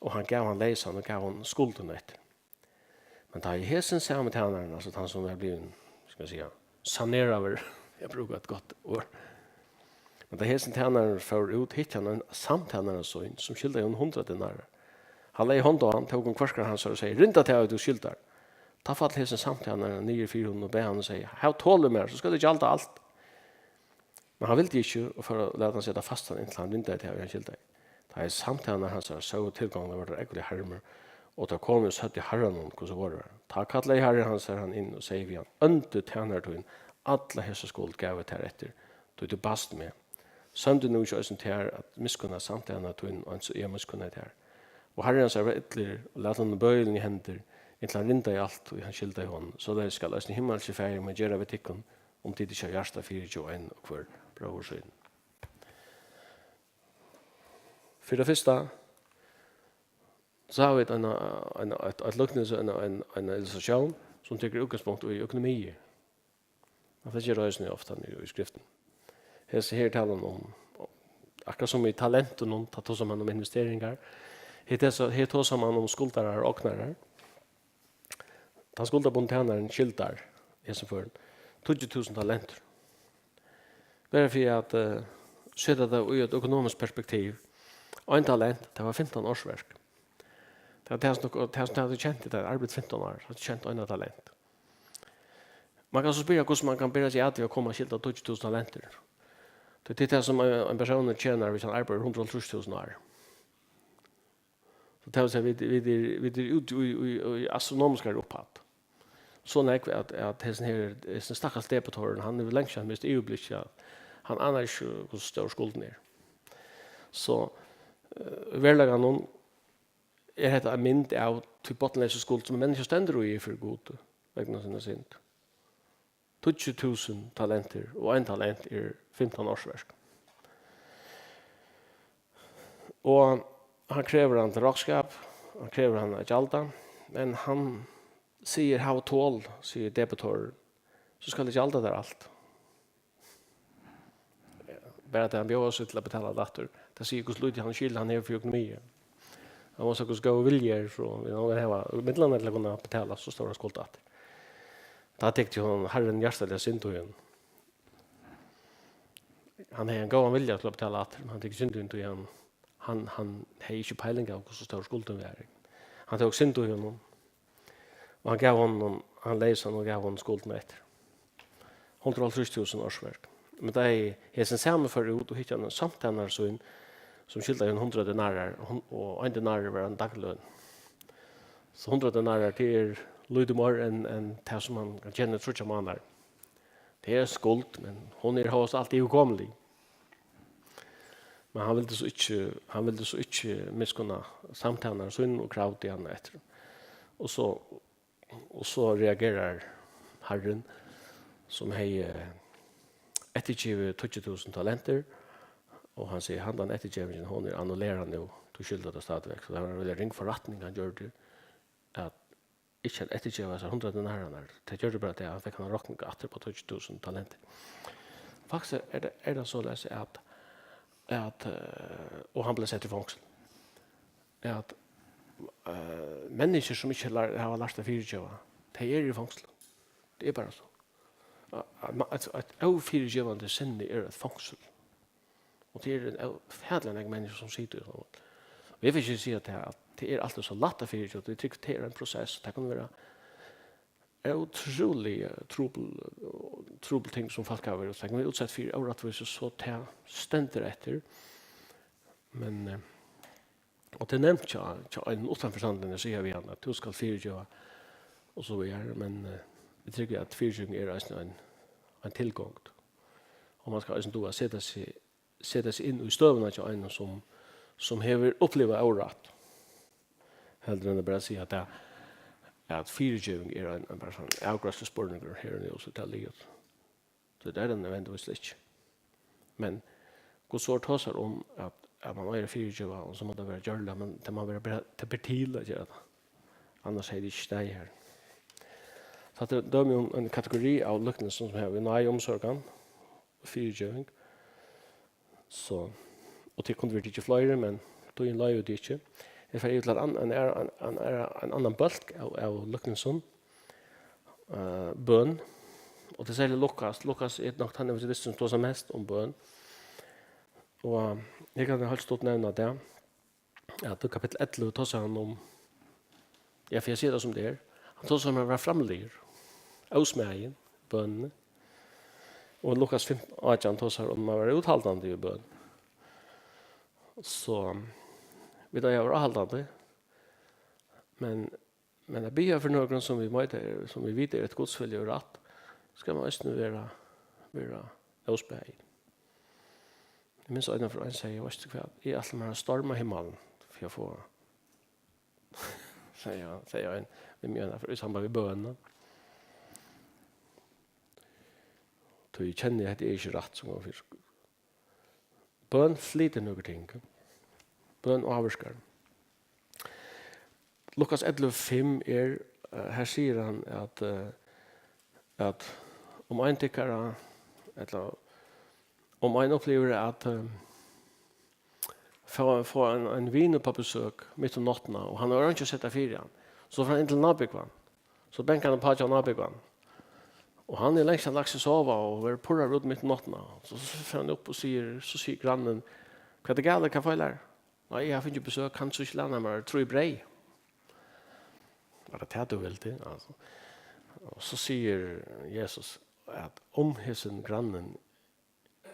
og hann gav hann leysan og gav honum skuldina eftir. Men tá ið hesin sami tænarin, altso tann, sum var blivin, skal eg siga, saneraður, eg brúki eitt gott orð, men tá hesin tænarin fór út, hitti hann ein samtænara sín, sum skyldaði honum hundrað denarar. Hann legði hond á hann, tók um kvørkar hansara og segði: Rinda tað, ið tú skyldar. Tá fall hesin samtænarin niður fyri honum og bað hann og segði: Hav tol við mær, so skal eg gjalda alt. Men hann vildi ikki, og fór at lata hann sita fastan, inntil hann rindaði tað, ið hann skyldaði. Tá ið samtænarar hansara sóu tilgongdina, vóru teir ógvuliga harmir, og teir komu og søgdu harranum, hvussu vorðið var. Tá kallaði harri hansara hann inn og segði við hann: Óndi tænari tín, alla hesa skuld gav eg tær eftir, tí tú baðst meg. Sømdi nú ikki eisini tær at miskunna samtænara tín, eins og eg miskunnaði tær? Og harri hansara var illur og læt honum bøgilin í hendur, inntil hann rindaði alt, ið hann skyldaði honum. Soleiðis skal eisini himmalski Faðir mín gera við tykkum, um tit ikki av hjarta fyrigeva ein og hvør bróður sín. Fyri tað fyrsta, so hava vit eina, eina, eitt, eitt líknilsi, eina, ein, eina illustratión, sum tekur útgangspunkt í økonomi. Og tað ger tað eisini ofta í, í skriftini. Hesi her tala um, akkurát sum í talentunum, tá tosar mann um investeringar. Her tosar, her tosar mann um skuldarar og ognarar. Tann skuldarbundni tænarin skyldar í hesum førum tíggju túsund talentir. Bara fyri at, eh, seta tað í eitt økonomiskt perspektiv. Ein talent, tað var fimtan ársverk. Tað var tað, sum, tað, sum tað hevði tjent, tað arbeitt fimtan ár, hevði tjent eina talent. Man kann so spyrja, hvussu man kann bera seg at við at koma at skylda tíggju túsund talentir. Tí tað er tað, sum ein, ein persónur tjenar, viss hann arbeiðir hundrað og hálvtrýss túsund ár. So tað vil siga, vit, vit eru, vit eru úti í, í, í astronomiskari upphædd. So nógv at, at hesin her, hesin stakkars debitorin, hann hevur langt síðan mist yvirblikkið, at hann anar ikki, hvussu stór skuldin er. So, eh, í veruleikanum er hetta ein mynd av tí botnleysu skuld, sum ein menniskja stendur í fyri Gud vegna sína synd. Tíggju túsund talentir, og ein talent er fimtan ársverk. Og hann krevur hann til roknskap, hann krevur hann at gjalda, men hann sigur: Hav tol, sigur debitorin, so skal eg gjalda tær alt. Bara tað, hann bjóðar seg til at betala tað aftur, tað sigur, hvussu lítið hann skil hann hevur fyri økonomi. Hann má siga, hvussu góður vilji er, so vil hann hava midlarnar til at kunna betala so stóra skuld aftur. Tá tykti hon harrin hjartaliga synd í honum. Hann hevði ein góðan vilja til at betala aftur, men hann tykti synd í honum, tí hann, hann, hann hevði ikki peiling av, hvussu stór skuldin var. Hann tók synd í honum, og hann gav honum, hann leysan og gav honum skuldina eftir. Hundrað og hálvtrýss túsund ársverk. Men tá ið hesin sami fór út og hitti ein samtænara sín, sum skyldaði honum hundrað denarar, og hun-, og ein denarur var ein dagløn. So hundrað denarar, tað er lítið meir enn, enn tað, sum hann kann tjena í tríggjar mánaðar. Tað er skuld, men hon er hóast alt yvirkomilig. Men hann vildi so ikki, hann vildi so ikki miskunna samtænara sín og kravdi hann eftir. Og so, og so reagerar harrin, sum hevði eftirgivið tíggju túsund talentir, og hann sigur: Handan eftirgevingin, hon er annullerað nú, tú skyldar tað stadigvæk. So tað var ein veldig ring forretning, hann gjørdi, at ikki at eftirgeva hesar hundrað denararnar. Tað gjørdi bara tað, at hann fekk eina rokning aftur upp á tíggju túsund talentir. Faktiskt er tað, er tað soleiðis, at, at, eh, og hann bleiv settur í fongsul, at, eh, menniskjur, sum ikki lær-, hava lært at fyrigeva, tey eru í fongsul. Tað er bara so. At, at, at ófyrigevandi sinni er eitt fongsul. Og tað er ein ófatiga nógv menniskju, sum sita í honum. Og eg vil ikki siga tað, at tað er altíð so lætt at fyrigeva. Eg trúgvi, tað er ein prosess. Tað kann vera ótrúliga trupul, trupul ting, sum fólk hava verið, tað kann vera útsett fyri órættvísi, so tað stendur eftir. Men, eh, og tað er nevnt hjá, hjá einum uttanfyri sannleikan, at siga við hann, at tú skal fyrigeva, og so víðari. Men, eh, eg trúgvi, at fyrigeving er eisini ein, ein tilgongd. Og man skal eisini duga at seta seg, seta seg inn í støðuna hjá einum, sum, sum hevur upplivað órætt, heldur enn at bara siga, at tað, at fyrigeving er ein, ein bara sånn avgreiðsluspurningur her og nú, so tað er liðugt. So tað er tað nødvendigvis ikki. Men Guds orð tosar um, at, at man eigur at fyrigeva, og so má tað vera gjørligt, men tað má vera, tað ber til at gera tað. Annars hevði tað ikki staðið her. So hatta er dømi um ein kategori av líknelsum, sum hevur við náði, umsorgan og fyrigeving. So, og tað kundu verið tikið fleiri, men tíðin loyvir tað ikki. Eg fari yvir til ein, ein, ein, ein, ein, ein annan bólk av, av líknelsum. Eh, bøn. Og tað er serliga Lukas. Lukas er nokk tann evangelistin, sum tosar mest um bøn. Og, eh, eg kann heilt stutt nevna tað, at í kapittul ellivu tosar hann um, ja, fyri at siga tað sum tað er, hann tosar um at vera framligur, ósmæðin, bønini. Og Lukas fimtan átjan tosar um at vera úthaldandi í bøn. So, vit eiga at vera áhaldandi, men, men at biðja fyri nøkrum, sum vit meita er, sum vit vita er eftir Guds vilja og rætt, skal man eisini vera, vera ósmæðin. Eg minnist, ein ferð ein segði: "Veitst tú hvat, eg ætli mær at storma himmalin fyri at fáa," segði hann, segði ein við meg eina ferð í samband við bønina. Tí eg kenni, at hetta er ikki rætt, sum gongur fyri. Bøn flytur nøkur ting. Bøn ávirkar. Lukas ellivu fimm er, eh, her sigur hann, at, eh, at um ein tykkara, ella um ein upplivir at, eh, fáa, fáa ein, ein vin upp á besøk mitt um náttina, og hann hevur einki at seta fyri hann, so fer hann inn til nábúgvan. So bankar hann uppá hjá nábúgvanum. Og hann er langt hann lagt seg sova og verður purraður út mitt um náttina. So, so fer hann upp og sigur, so sigur grannin: "Hvat er galið, hvat feilar?" "Nei, eg havi fingið besøk, kanst tú ikki læna mær trý breyð?" "Var tað tað, tú vildi?" Altso. Og so sigur Jesus, at um hesin grannin,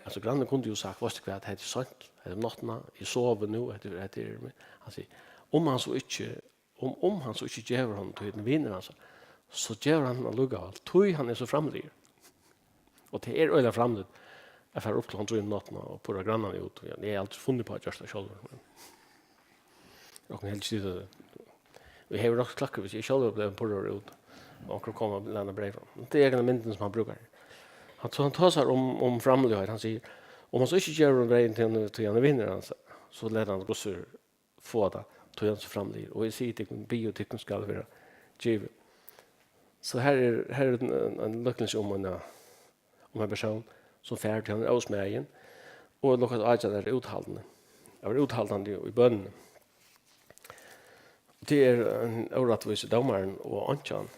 altso, grannin kundi jo sagt: "Veitst tú hvat, hetta er seint, hetta er um náttina, eg sovi nú, hetta er, hetta er," hann sigur, um hann so ikki, um, um hann so ikki gevur honum, tí hann er vinur hansara, so gevur hann honum allíkavæl, tí hann er so framligur. Og tað er øgiliga framligt at fara upp klokkan trý um náttina og purra grannarnar út. Eg havi aldri funnið upp á at gjørt tað sjálvur, men eg kann helst siga tað. Eg hevði nokk klakkur, hvis eg sjálvur bleiv purraður út, og onkur kom og lænaði breyð fram. Tað er egna myndin, sum hann brúkar. Hann, so hann tosar um, um framligheit. Hann sigur, um hann so ikki gevur honum breyðini, tí hann, tí hann er vinur hansara, so letur hann gussin fáa tað, tí hann er so framligur. Og eg sigi tykkum, biðið, og tykkum skal verða givið. So her er, her er ein, ein líknelse um eina, um ein persón, sum fær, tí hann er ósmæðin, og Lukas átjan er úthaldandi, at vera úthaldandi í bønini. Og tað er ein órættvísi dómarin og einkjan.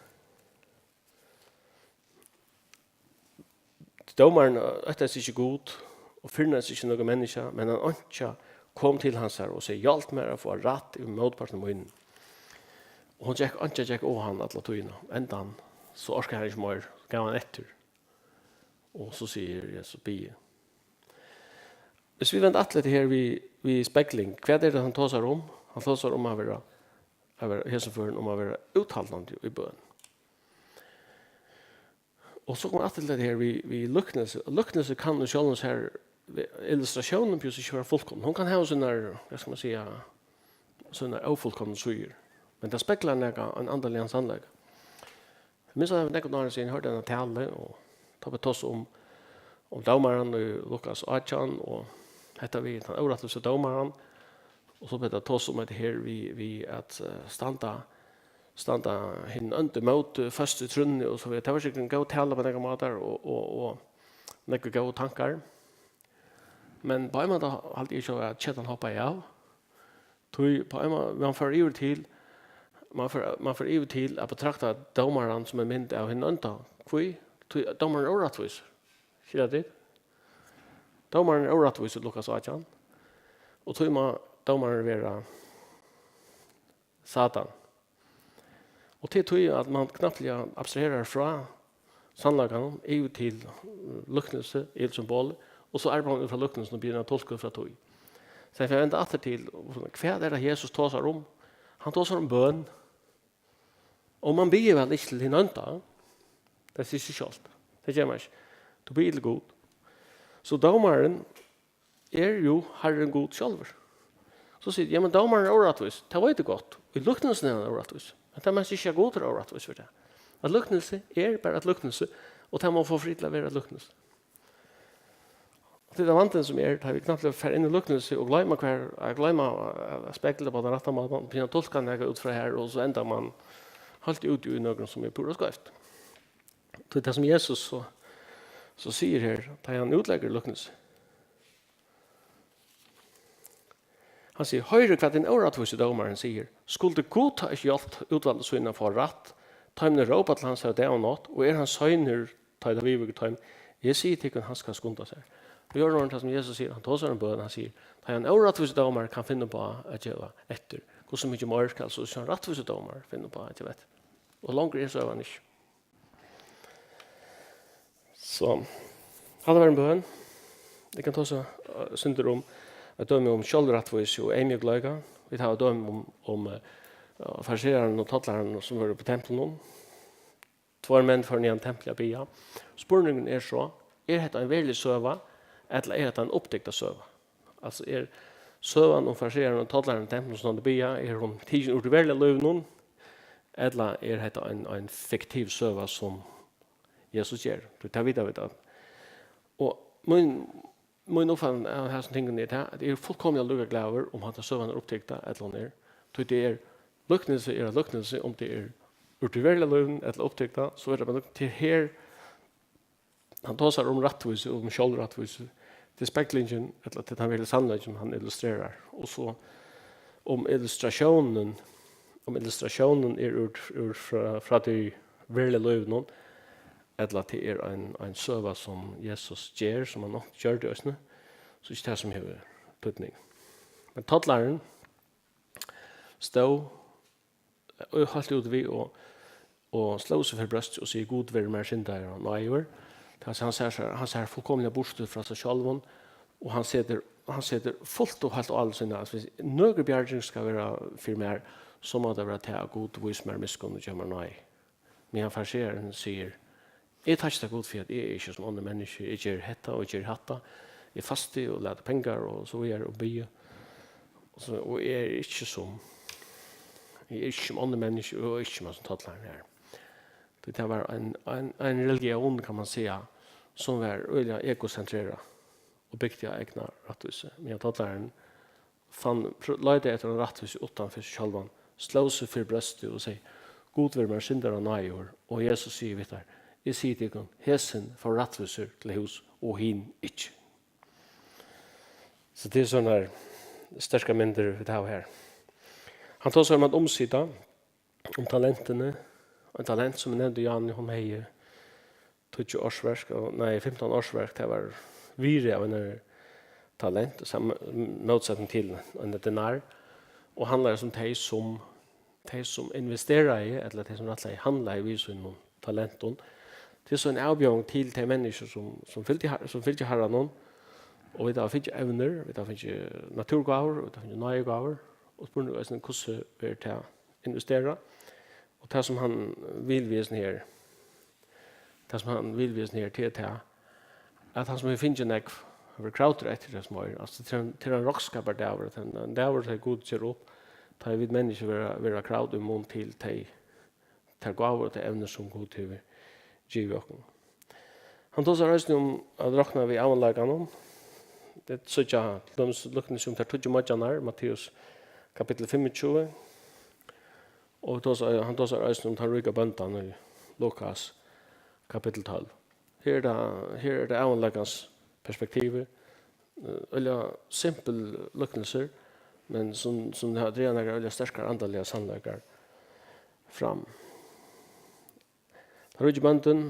Dómarin óttaðist ikki Gud og fyrnaðist ikki nøkur menniskja, men ein einkja kom til hansara og segði: "Hjálp mær at fáa rætt yvir mótparti mínum." Og hon gekk, einkjan gekk á hann alla tíðina. Endan, so orkaði hann ikki meir, gav hann eftir. Og so sigur Jesus: "Biðið." Hvis vit venda aftur til hetta her við, við spegling, hvat er tað, hann tosar um? Hann tosar um at vera, at vera, í hesum førum, um at vera úthaldandi í bøn. Og so kemur aftur til hetta her við, við líknelse. Líknelse kann í sjálvum sær, illustratiónin behøvist ikki vera fullkomin. Hon kann hava sínar, hvat skal man siga, sínar ófullkomnu síður. Men tað speglar nakað, ein andaligan sannleika. Eg minnist, at tað var nakrar árini síðan eg hoyrdi eina talu, og tá bleiv tosað um, um dómaran í Lukas átjan, og hetta við tann órættvísa dómaran, og so bleiv tað tosað um hetta her við, við at, eh, standa, standa hin óndi ímóti, føst í trúnni og so víðari. Tað var sikkurt ein góð tala á nakrar mátar, og, og, og, nakrir góðir tankar. Men á ein máta haldi eg ikki, at ketan hoppaði av. Tí á ein máta, man fer yvir til, man fer, man fer yvir til at betrakta dómaran sum ein mynd av hinum ónda. Hví? Tí dómarin er órættvísur. Skilja tit? Dómarin er órættvísur, Lukas átjan. Og tí má dómarin vera Satan. Og tað er tí, at man knappliga abstraherar frá sannleikanum yvir til, eh, líknilsi, yvir til symbol, og so arbeiðir man út frá líknilsinum og byrjar at tulka út frá tí. So eg fari at venda aftur til, hvat er tað Jesus tosar um? Hann tosar um bøn. Og man biður væl ikki til hin ónda. Tað sigur seg sjálvt. Tað ger man ikki. Tú biður til Gud. So dómarin er jú Harrin Gud sjálvur. So sigur, ja, men dómarin er órættvísur. Tað veit eg gott. Í líknilsinum er hann órættvísur. Men tað merkir ikki, at Gud er órættvísur fyri tað. At líknilsi er bara eitt líknilsi, og tað má fáa frið til at vera eitt líknilsi. Og tað er vandin sum er, tá vit knappliga fara inn í líknilsi og gloyma hvar, at gloyma at spegla á tann rætta mátan, byrja at tulka nakað út frá har, og so endar man heilt úti í nøkrum sum er púra skeivt. Tí tað sum Jesus so, so sigur her, tá hann útleggur líknilsi. Hann sigur, hoyrið hvat hin órættvísi dómarin sigur. Skuldi Gud tá ikki hjálpt útvaldu sínum at fáa rætt, teimum ið rópa til hansara dag og nátt, og er hann seinur, tá ið tað viðvíkur teimum? Eg sigi tykkum, hann skal skunda sær. Og gjør orðini tað sum Jesus sigur, hann tosar um bøn, hann sigur, tá ein órættvísi dómari kann finna upp á at geva eftir, hvussu mikið meir skal so ein rættvísi dómari finna upp á at geva eftir? Og longri er søgan ikki. So, hatta var ein bøn. Eg kann tosa, eh, sindur um, eitt dømi um sjálvrættvísi og eyðmjúkleika. Vit hava dømi um, um, eh, farisearan og tollaran, sum vóru uppi í templinum. Tveir menn fóru niðan í templið at biðja. Spurningurin er so, er hetta ein verulig søga, ella er hetta ein uppdiktað søga? Altso, er søgan um farisearan og tollaran í templinum, sum standa og biðja, er hon tikin úr tí veruliga lívinum, ella er hetta ein, ein fiktiv søga, sum Jesus ger? Tí tað vita vit at. Og mín, mín uppfattaning av hasum tingunum er tað, at eg eri fullkomiliga líka glaður, um handa søgan er uppdiktað, ella hon er. Tí tað er, líknilsi er eitt líknilsi, um tað er úr tí veruliga lívinum ella uppdiktað, so er tað bara, tað er her, hann tosar um rættvísi og um sjálvrættvísi. Tað er speglingin, ella tað er tann veruliga sannleikin, hann illustrerar. Og so um illustratiónin, um illustratiónin er úr, úr frá, frá tí veruliga lívinum, ella tað er ein, ein søga, sum Jesus ger, sum hann nokk gjørdi eisini, so er ikki tað, sum hevur týdning. Men tollarin stóð og heilt úti við og, og sló seg fyri brjóstið og sigur, Gud, ver mær syndara náðigur. Tað vil siga, hann sær, sær, hann sær fullkomiliga burtur frá sær sjálvum, og hann setir, hann setir fult og heilt álit sítt, at viss nøkur bjarging skal vera fyri mær, so má tað vera tað, at Gud vísir mær miskunn og gevur mær náði. Meðan farisearin sigur, eg takki tær, Gud, fyri at eg eri ikki sum onnur menniskju, eg geri hetta og eg geri hatta, eg fasti og lati pengar og so víðari og biði. Og, so, og eg eri ikki sum, eg eri ikki sum onnur menniskju og eg eri ikki sum hasin tollarin her. Tí tað var ein, ein, ein religión, kann man siga, sum var øgiliga egosentrerað og bygdi á egna rættvísi. Meðan tollarin fann, pr-, leitaði eftir einum rættvísi uttan fyri seg sjálvan, sló seg fyri brjóstið og segði, Gud, ver mær syndara náðigur. Og Jesus sigur við teir, eg sigi tykkum, hesin fór rættvísur til hús, og hin ikki. So tað er sovorðnar sterkar myndir, vit hava her. Hann tosar um at umsita, um talentini. Ein talent, sum eg nevndi, Jani, hon hevði tíggju ársverk, og, nei, fimtan ársverk, tað var virði av einari talent, sam-, mótsetning til ein denar, og handlar um tey, sum, tey, sum investeraði, ella tey, sum rættiliga handlaði við sínum talentum. Tað er so ein avbjóðing til tey menniskju, sum, sum fylgdi Har-, sum fylgdi Harranum, og vit hava fingið evnir, vit hava fingið náttúrugávur, vit hava fingið náðigávur, og spurningur eisini, hvussu verður tað investerað? Og tað, sum hann vil við hesum her, tað, sum hann vil við hesum her, tað er tað, at hann, sum hevur fingið nógv, hevur kravdur eftir tað, sum er. Altso, tað er ein, tað er ein rokskapardagur, tað er ein, ein dagur, tá Gud ger upp, tá vit menniskju verða, verða kravd í mun til tey, tær gávur og tey evnir, sum Gud hevur givið okkum. Hann tosar eisini um at rokna við ævinleikanum. Vit síggja til dømis líknilsi um tær tíggju moyggjarnar, Matteus kapittul fimmogtjúgu. Og tosar, hann tosar eisini um tann ríka bóndan í Lukas kapittul tólv. Her er tað, her er tað ævinleikans perspektivið. Eh, øgiliga simpul líknilsir, men sum, sum hava drigið nakrar øgiliga sterkar andaligar sannleikar fram. Tann ríki bóndin,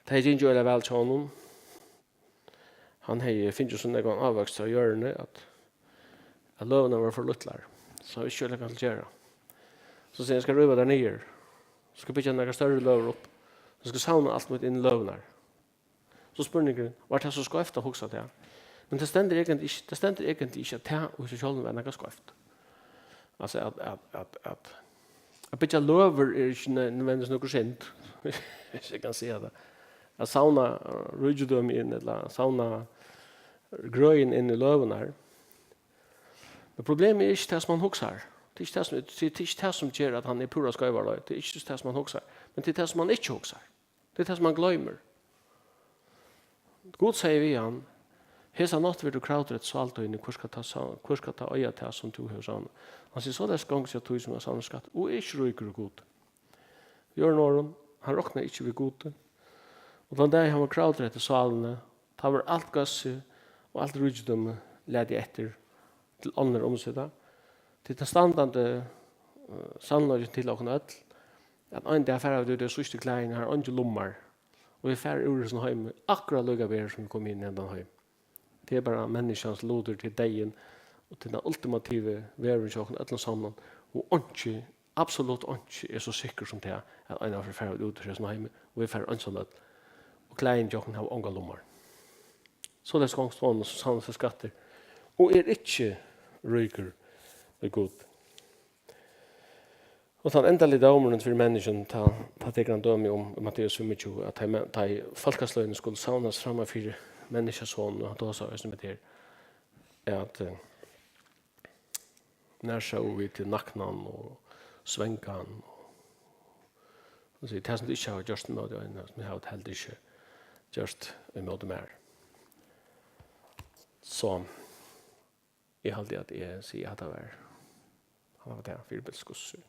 tað hevði gingið øgiliga væl hjá honum. Hann hevði fingið so nógvan ávøkst av jørðini, at, at løgurnar vóru for lítlar, so hann vissi ikki, hvat hann skuldi gera. So segði hann: "Eg skal ríva tær niður, so skal eg byggja nakrar størri løgur upp, so skal eg savna alt mítt inn í løgurnar." So spurningurin: Var tað so skeivt at hugsa tað? Men tað stendur eigentliga ikki, tað stendur eigentliga ikki, at tað í seg sjálvum var nakað skeivt. Altso, at, at, at, at, at byggja løgur er ikki nø-, nødvendigvis nøkur synd, hvis eg kann siga tað. At savna, eh, ríkidømi inn, ella savna grøðina inn í løgurnar. Men problemið er ikki tað, sum hann hugsar. Tað er ikki tað, sum, tað er ikki tað, sum ger, at hann er púra skeivur á leið. Tað er ikki tað, sum hann hugsar. Men tað er tað, sum hann ikki hugsar. Tað er tað, sum hann gloymir. Gud segði við hann: "Hesa nátt verður kravdur eftir sál tíni, hvør skal tá sa-, hvør skal tá eiga tað, sum tú hevur savnað?" Hann sigur: "Soleiðis gongur hjá tí, sum hevur savnað skatt, og er ikki ríkur í Gudi." Við øðrum orðum, hann roknaði ikki við Gudi. Og tann dagin hann var kravdur eftir sálini, tá var alt góðsið og alt ríkidømi latið eftir til onnur umsita. Tað er tann standandi, eh, sannleikin til okkum øll, at ein dag fara vit út í síðstu klæðini, har eingin lummar, og vit fara úr hesum heimi akkurát líka væl, sum vit komu inn í hendan heim. Tað er bara menniskjans lutur, tað er deyðin, og tað er tann ultimative veruleikin hjá okkum øllum saman, og einki, absolutt einki er so sikkurt sum tað, at einaferð fara vit út úr hesum heimi, og vit fara einsamøll, og klæðini hjá okkum hava ongar lummar. Soleiðis gongst honum, sum savnar sær skattir, og er ikki ríkur í Gud. Og tann endaligi dómurin fyri menniskjum, tá, tá tekur hann dømi um, um Matteus fimmogtjúgu, at tá men-, tá ið fólkasløgini skulu savnast framman fyri Menniskjusonin, og hann tosar eisini um tað her, at, eh, nær sóu vit til naknan og svangan, og hann sigur: "Tað, sum tit ikki hava gjørt ímóti einum, sum eg havi heldur ikki gjørt ímóti mær." So, eg haldi, at eg sigi, at hatta var, hatta var tað, fyribils, hvussu